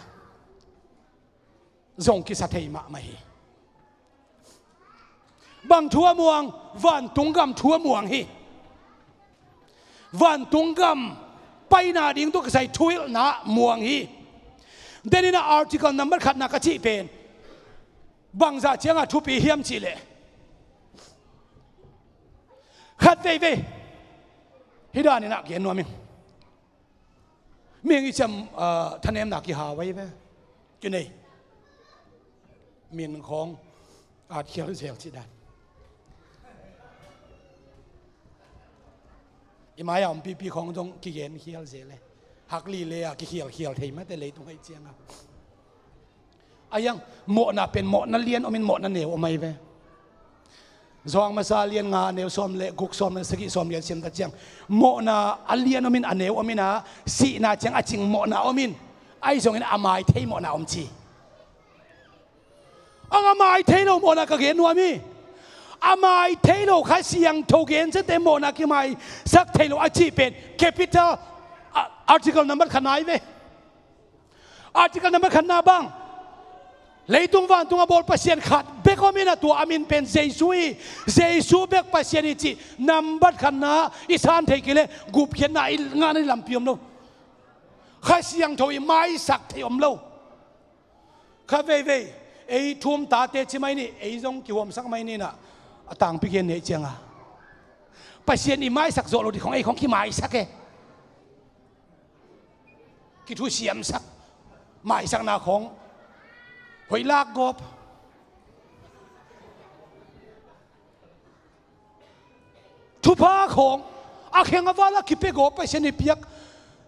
zong kisa thei mahmah hi. Bang thu a muang? Vantung gam thu a muang hi. Vantung gam paina ding tawh kisai thuhilhna muang hi. Den in ah article nambat khatna ka cih pen bangzah ciangah thupi hiam cih leh, khat veivei hih dan in ah gen nuam ing. Mihing i ciam, ah, thanemna kihau ahi ve. Kinei. Min khawng at khial zel cih dan. I mai-a om pipi khawng zong kigen khial zel e. Hak li le-a kikhial khial thei mate leitung ahi ciangah. A hiang, mawhna pen mawhna lian om in mawhna neu om ahi ve. Zawhang masa lian nga, neu sawm le guk, sawm le sagih, sawm lian siam ta ciang, mawhna a lian om in a neu om in ah, sihna ciang a cing mawhna om in, ahi zongin a mai thei mawhna om ci. Ang a mai thei lo mawhna ka gen nuam hi. A mai thei lo Kha Siangtho gensiate mawhna kimaisak thei lo a cih pen capital, a, article nambat khatna ahi ve. Article nambat khatna bang? Leitung vantung a bawl Pasian khat bek om in ah, tua a min pen Jesu hi. Jesu bek Pasian hi cih nambat khatna i san thei kei leh gupkhiatna i ngahna i lampi om lo. Kha Siangtho i maisak thei om lo. Kha veivei ei thu-um tate ci mai ni, ei zong kihuamsak mai ni in ah, a tangpi gen ni ahi ciangah. Pasian i maisak zawh lo ding khawng ei khawng kimaisak e. Kithusiamsak, maisakna khawng hoih lak gawp. Thupha khawng a kheng a val a kipia gawp, Pasian i piak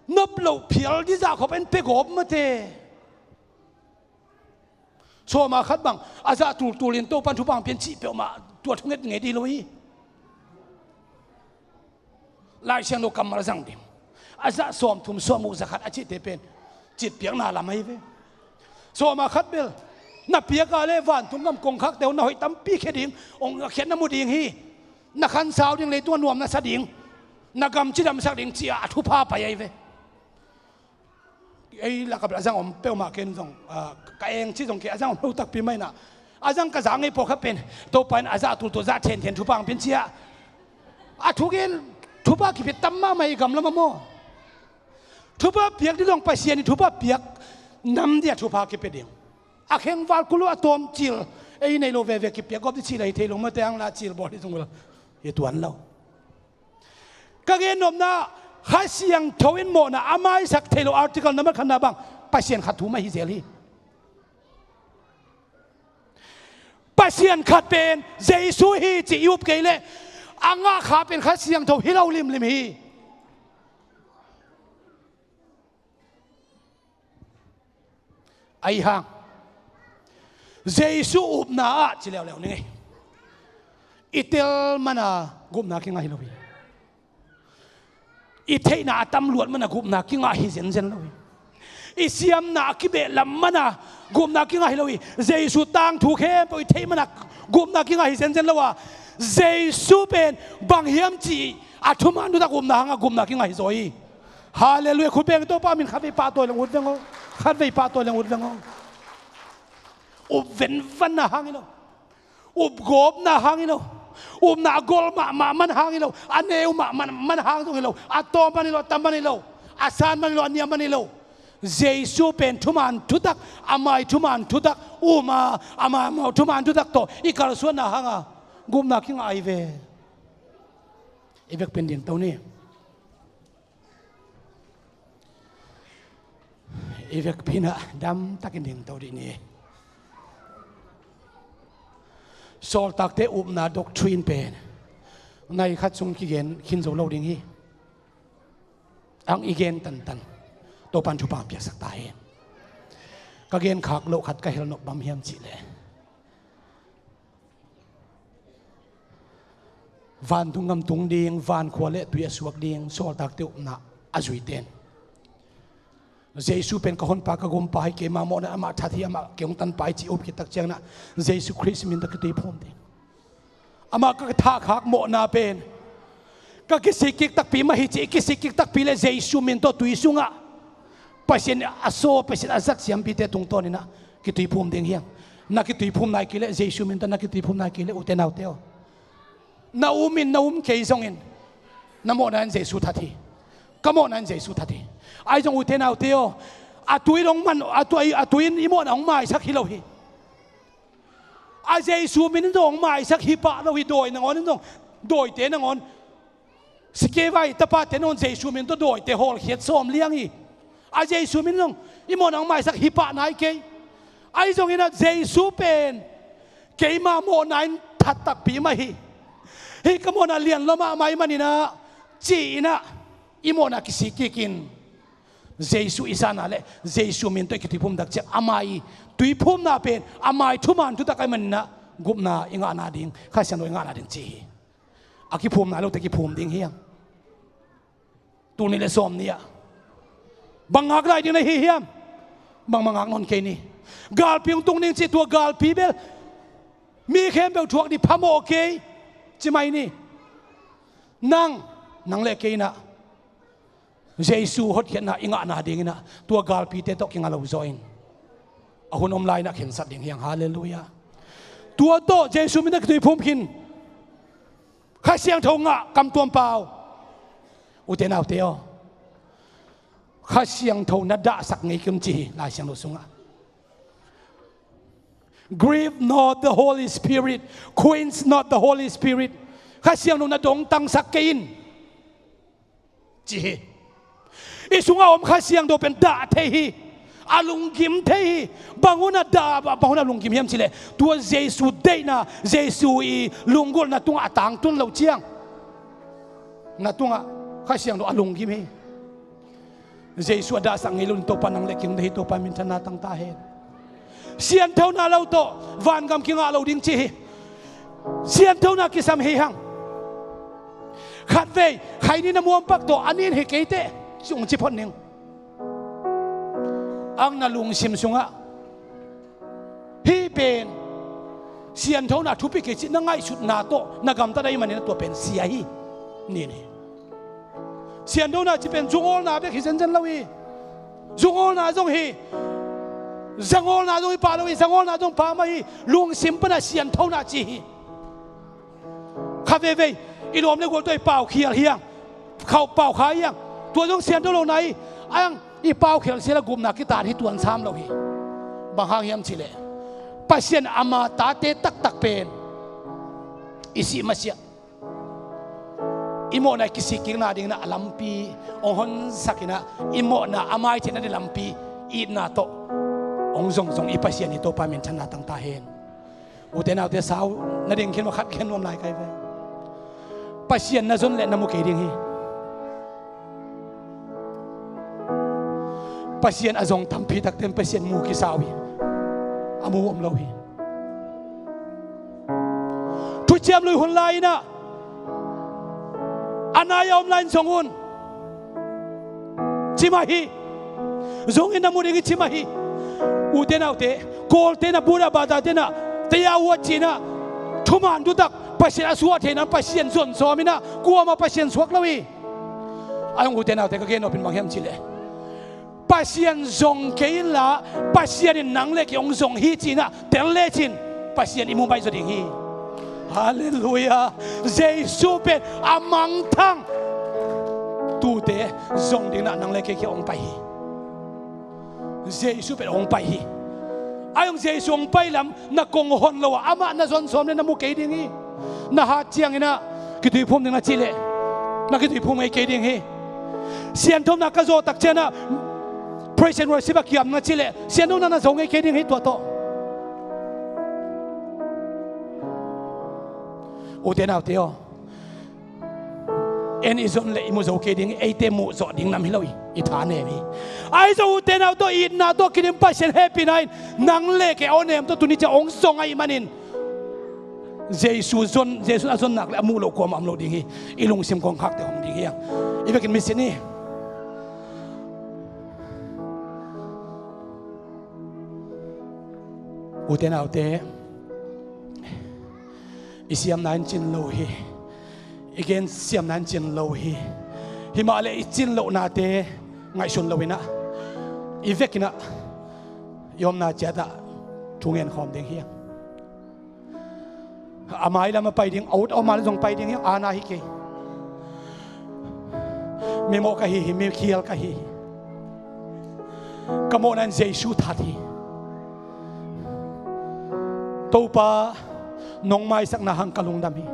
nop loh phial dizah khop en pia gawp mate. Sawma khat bang a zah tultul in Topan thupha hong pia in cih peuhmah tua thunget ngei dih lo hi. Lai Siangtho kammal a zang ding, a zah sawmthum, sawmguk, zakhat a cihte pen citpiakna lam ahi ve. Sawma khat bel na piak a leh vantung gam kongkhakte hong na hoih tampi khia ding, hong a khiat na mu ding hi. Na khansau ding, leitung a nuam na sa ding, na gam cidamsak ding ci-a a thupha pai ahi ve. Ei lakah a zang om peuhmah ken zong, ah, ka eng ci zong kei a zang om lo takpi mah in ah, a zang ka zang ei pawlkhat pen Topa in a zah tultul zah thenthen thupha hong pia in ci-a a thugen thupha kipia tam mahmah hi gam lamah maw. Thupha piak ding zong Pasian in thupha piak nam ding a thupha kipia ding. A kheng val kul lo a tawm cil ei nei lo veve kipiak gawp ding cih la hi thei lo mate, ang la cil bawl hi zong vel hi tuan lo. Ka gen nopna, Kha Siangtho in mawhna a maisak thei lo article nambat khatna bang? Pasian khat thu mah hi zel hi. Pasian khat pen Jesu hi cih i up kei leh a ngah kha pen Kha Siangtho hi lo limlim hi. Ahi hang Jesu upna ah ci leuleu ning ei. I tel mana gupna kingah hi lo hi. I theihna a tam luat mana gupna kingah hi zenzen lo hi. I siamna a kibehlam mana gupna kingah hi lo hi. Jesu tangthu khempeuh i theih mana gupna kingah hi zenzen lo a, Jesu pen bang hiam cih a thuman thutak upna hanga gupna kingah hi zaw hi. Halleluia. Khut beng Topa min khatvei pahtawi leng ut veng aw. Khatvei pahtawi leng ut veng aw. Up venvanna hang hi lo. Up gawpna hang hi lo. Upna a gol mahmah man hang hi lo. A neu mahmah man hang zong hi lo. A tawm man hi lo, a tam man hi lo. A san man hi lo, a niam man hi lo. Jesu pen thuman thutak, a mai thuman thutak, um a, a mai thuman thutak tawh i kalsuanna hanga gupna kingah ahi ve. I vekpi-in dingto ni. I vekpi-in ah damtakin dingto dih ni. Sawltakte upna doctrine pen nai khat sung kigen khin zo lo ding hi. Ang i gen tantan Topan thupha piaksak ta hen. Ka genkhak loh khat ka hel nop bang hiam cihleh, vantung gam tung ding, vankhua le tui a suak ding sawltakte upna a zuite in, Jesu pen ka honpa, ka gumpa hi, keima mawhna amah that hi, amah kei hong tanpa hi ci up khit tak ciangin ah, Jesu Khrist min tawh kituiphum ding. Amah ka thahkhak mawhna pen ka kisik kik takpi mah hi ci, i kisik kik takpi leh Jesu min tawh tui sungah Pasian a sawl, Pasian a zat siampite tungtawnin ah kituiphum ding hi hang. Na kituiphum nai kei leh, Jesu min tawh na kituiphum nai kei leh, ute naute aw, na um in na um kei zongin na mawhna in Jesu that hi. Ka mawhna in Jesu that hi. Ahi zong ute naute aw, a tui in hong man, a tui, a tui in i mawhna hong maisak hi lo hi. A Jesu min in zong hong maisak hi pah lo hi. Dawi nangawn in zong, dawite nangawn, Sikevai tapate nangawn Jesu min tawh dawite hawlkhiat sawm liang hi. A Jesu min in zong i mawhna hong maisak hi pah nai kei. Ahi zongin ah Jesu pen keima mawhna in that takpi mah hi. Hih ka mawhna lian lua mahmah ahih manin ah, ci-in ah i mawhna kisik kik in Jesu i zahna le Jesu min tawh i kituiphum tak ciang, ama i tuiphumna pen ama i thuman thutak ahih manin ah gupna i ngahna ding, Kha Siangtho i ngahna ding ci hi. A kiphum nai lote kiphum ding hi hang. Tul nih le sawm nih ah bang ngak lai ding na hi hiam? Bangmah ngak nawn kei ni. Galpi hong tung ding ci, tua galpi bel mi khempeuh thuak ding phamawh kei ci mai ni. Nang, nang le kei in ah Jesu hotkhiatna i ngahna dingin ah tua galpite tawh kinga lo zaw in, a hun om lai-in ah khensat ding hi hang. Halleluiah. Tua tawh Jesu min tawh kituiphum khin, Kha Siangtho ngah kamtuam pau. Ute naute aw, Kha Siangtho na dahsak ngei kei un ci hi Lai Siangtho sungah. Grieve not the Holy Spirit, quench not the Holy Spirit. Kha Siangtho na dongtangsak kei in ci hi. I sungah om Kha Siangtho pen dah thei hi. A lunggim thei hi. Bang hun a dah, bang hun a lunggim hiam cihleh, tua Jesu deihna, Jesu i lunggulhna tungah a tangtun loh ciang, na tungah Kha Siangtho a lunggim hi. Jesu a dahsak ngei lo in Topa nang le kei hong deih hi. Topa minthanna tang ta hen. Sianthona lo tawh vangam kingah lo ding ci hi. Sianthona kisam hi hang. Khatvei khaini na muampak tawh a nin hi kei teh, ci hong ci phot ning. Ang na lungsim sungah hih pen sianthona thupi kei cih na ngaihsutna tawh na gamtat ahih manin tua pen sia hi. Nin hi. Sianthona cih pen zungawlna bek hi zenzen lo hi. Zungawlna zong hi. Zangawlna zong hi pah lo hi. Zangawlna zong pah mah hi. Lungsim panah sianthona ci hi. Kha veivei i lawm le gual tawh i paukhial hi hang. Khauh paukha hi hang. Tua zong siantho lohna hi. A hang i paukhial sial a gupna kitan hi tuan sam lo hi. Bang hang hiam cihleh, Pasian ama tate taktak pen i sih masiah i mawhna i kisik kikna dingin a lampi hong honsak in ah, i mawhna a mai theihna ding lampi itna tawh hong zongzong i Pasian hi. Topa minthanna tang ta hen. Ute naute, sau na ding khin mah khat gen nuam lai kai ve. Pasian na zon leh na mu kei ding hi. Pasian a zong tampi takte in Pasian mu kisau hi. A mu om lo hi. Thuciam Lui hun lai-in ah, a nai a om lai-in zong un, ci mah hi. Zong in na mu ding hi, ci mah hi. Ute naute, Kawlte in ah, Buddha bata te in ah, taya uat ci-in ah, thuman thutak Pasian a suah theihna Pasian zon sawm in ah, kuamah Pasian suak lo hi. A hong ute naute, ka gen nop in bang hiam cihleh, Pasian zong kei inla, Pasian in nang le kei hong zong hi ci-in ah tel lecin, Pasian i mu baih zaw ding hi. Halleluiah. Jesu pen a mangthang, tute zong dingin ah nang le kei kiang hong pai hi. Jesu pen hong pai hi. A hong Jesu hong pai lam na kong hon lo a, amah na zon sawm leh na mu kei ding hi. Na hat ciangin ah kituiphum ding na cih leh, na kituiphum ngei kei ding hi. Sianthona ka zawh tak ciangin ah praise and worship a kiam na cih leh, sianthona na zo ngei kei ding hi tua tawh. Ute naute aw, En i zon le i mu zo kei ding, eite muh zawh ding nam hi lo hi. I tha nem hi. Ahi zong ute nau tawh itna tawh kidim Pasian hehpihna in nang le kei a aw nem tawh tuni ciang hong zong ahih manin Jesu zon, Jesu a zon nak le a muh loh kuamah om lo ding hi. I lungsim kong khakte hong ding hi hang. I vekin misin hi. Ute naute, i siamna in cin lo hi. I gen siamna in cin lo hi. Himah le i cin lohnate ngaihsun lo inah i vekinah i omna ciatah thu ngen khawm ding hi. A mai lam a pai ding, a ut a om a le zong pai ding hi, aana hi kei. Mi mawh ka hi hi, mi khial ka hi hi. Ka mawhna in Jesu that hi. Topa, nong maisakna hang ka lungdam hi.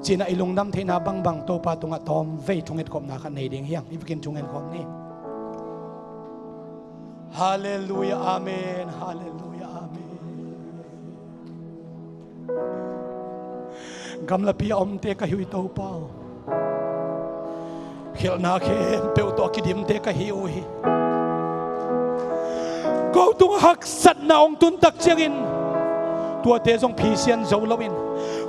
Cinah i lungdam theihna bangbang Topa tungah tawmvei thungetkhopna khat nei ding hi hang. I vekin thungen khawm ni. Halleluia, amen. Halleluia, amen. Gamlapi a omte ka hi uh hi Topa aw. Khialhna khempeuh tawh a kidimte ka hi uh hi. Ko tungah haksatna hong tuntak ciangin tuate zong phisian zo loin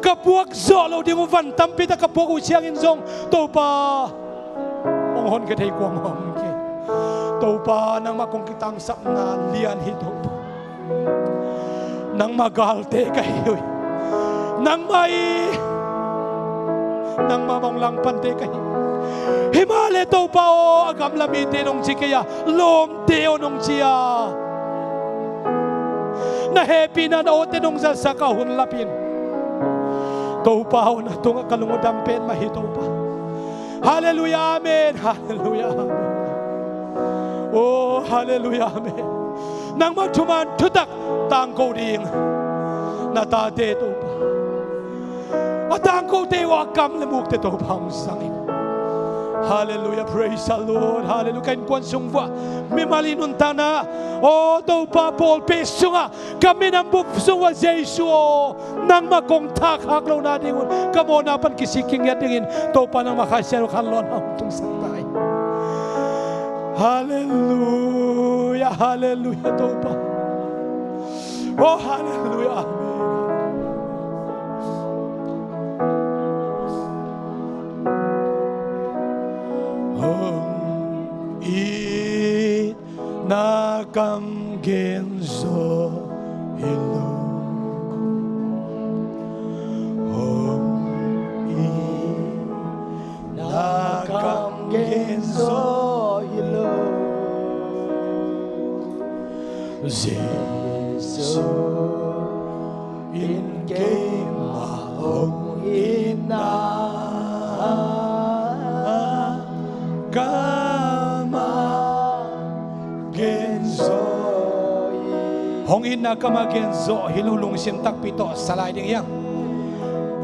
ka puak zawh loh ding uh van tampi tak ka puak uh ciangin zong Topa hong honkhia thei kuamah om kei. Topa, nangmah kong kitangsapna lian hi Topa. Nangmah galte ka hi uh hi. Nangmah i, nangmah mong langpante ka hi uh hi. Himah le Topa aw, a gamla mite nong ci kei a, lawmte aw nong ci a, na hehpihna na awte nong zatsak a hun lapin Topa aw, na tungah ka lung uh dam pen mah hi Topa. Halleluia, amen. Halleluia, amen. Oh, halleluia, amen. Nangmah thuman thutak tangko ding na tate Topa, a tangkote uh a kam le mukte Topa hong zangin. Halleluia, praise the Lord. Halleluia. Ka innkuan sung vuah mimal i nuntakna, oh Topa, pawlpi sungah ka minam bup sung uh a Jesu aw, nangmah kong thakhak lohna dingun ka mawhna pan kisik kingiat dingin Topa nangmah Kha Siangtho khanlawhna hong tungsak ta hi. Halleluia, halleluia Topa. Oh, halleluia, amen. Hong it na kam gen zo hi lo. Hong it na kam gen zo hi lo. Jesu in keimah hong itna kamah gen zo hi. Hong itna kamah gen zo hi lo, lungsim takpi tawh sa lai ding hiang.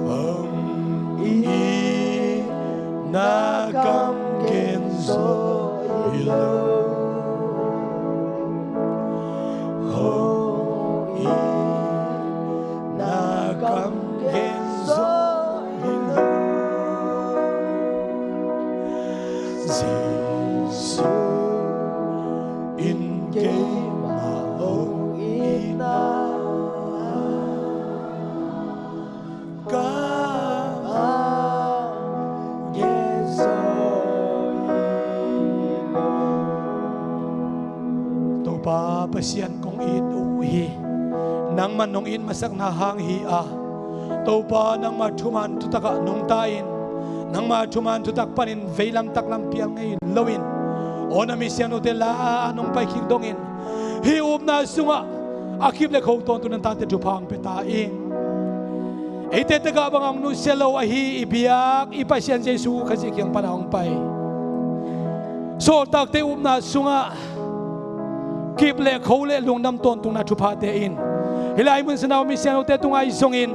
Hong itna kam gen zo hi lo. Hong itna kam gen zo hi lo. Jesu in keimah hong itna kamah gen zo hi lo. Topa Pasian kong it uh hi. Nangman nong it masakna hang hi a, Topa nangma thuman thutakah nungta in, nangma thuman thutak panin veilam taklam pial ngei loin, aw na mi siangthote la-ah nong pai kik dongin hih upna sungah a kip le kho tawntung na tate thupha hong pia ta in. Eite tagah bangah hong nusia lo ahi i biak i Pasian Jesu Khazih kiang panah hong pai sawltakte upna sungah kip le kho le lungdam tawntungna thuphate in hih lai mun sanau mi siangthote tungah ahi zongin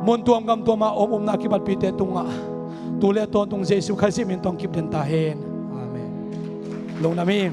mun tuam gam tuamah om upna kibatpihte tungah tu le tawntung Jesu Khazih min tawh hong kip den ta hen. Amen. Lungdam hi.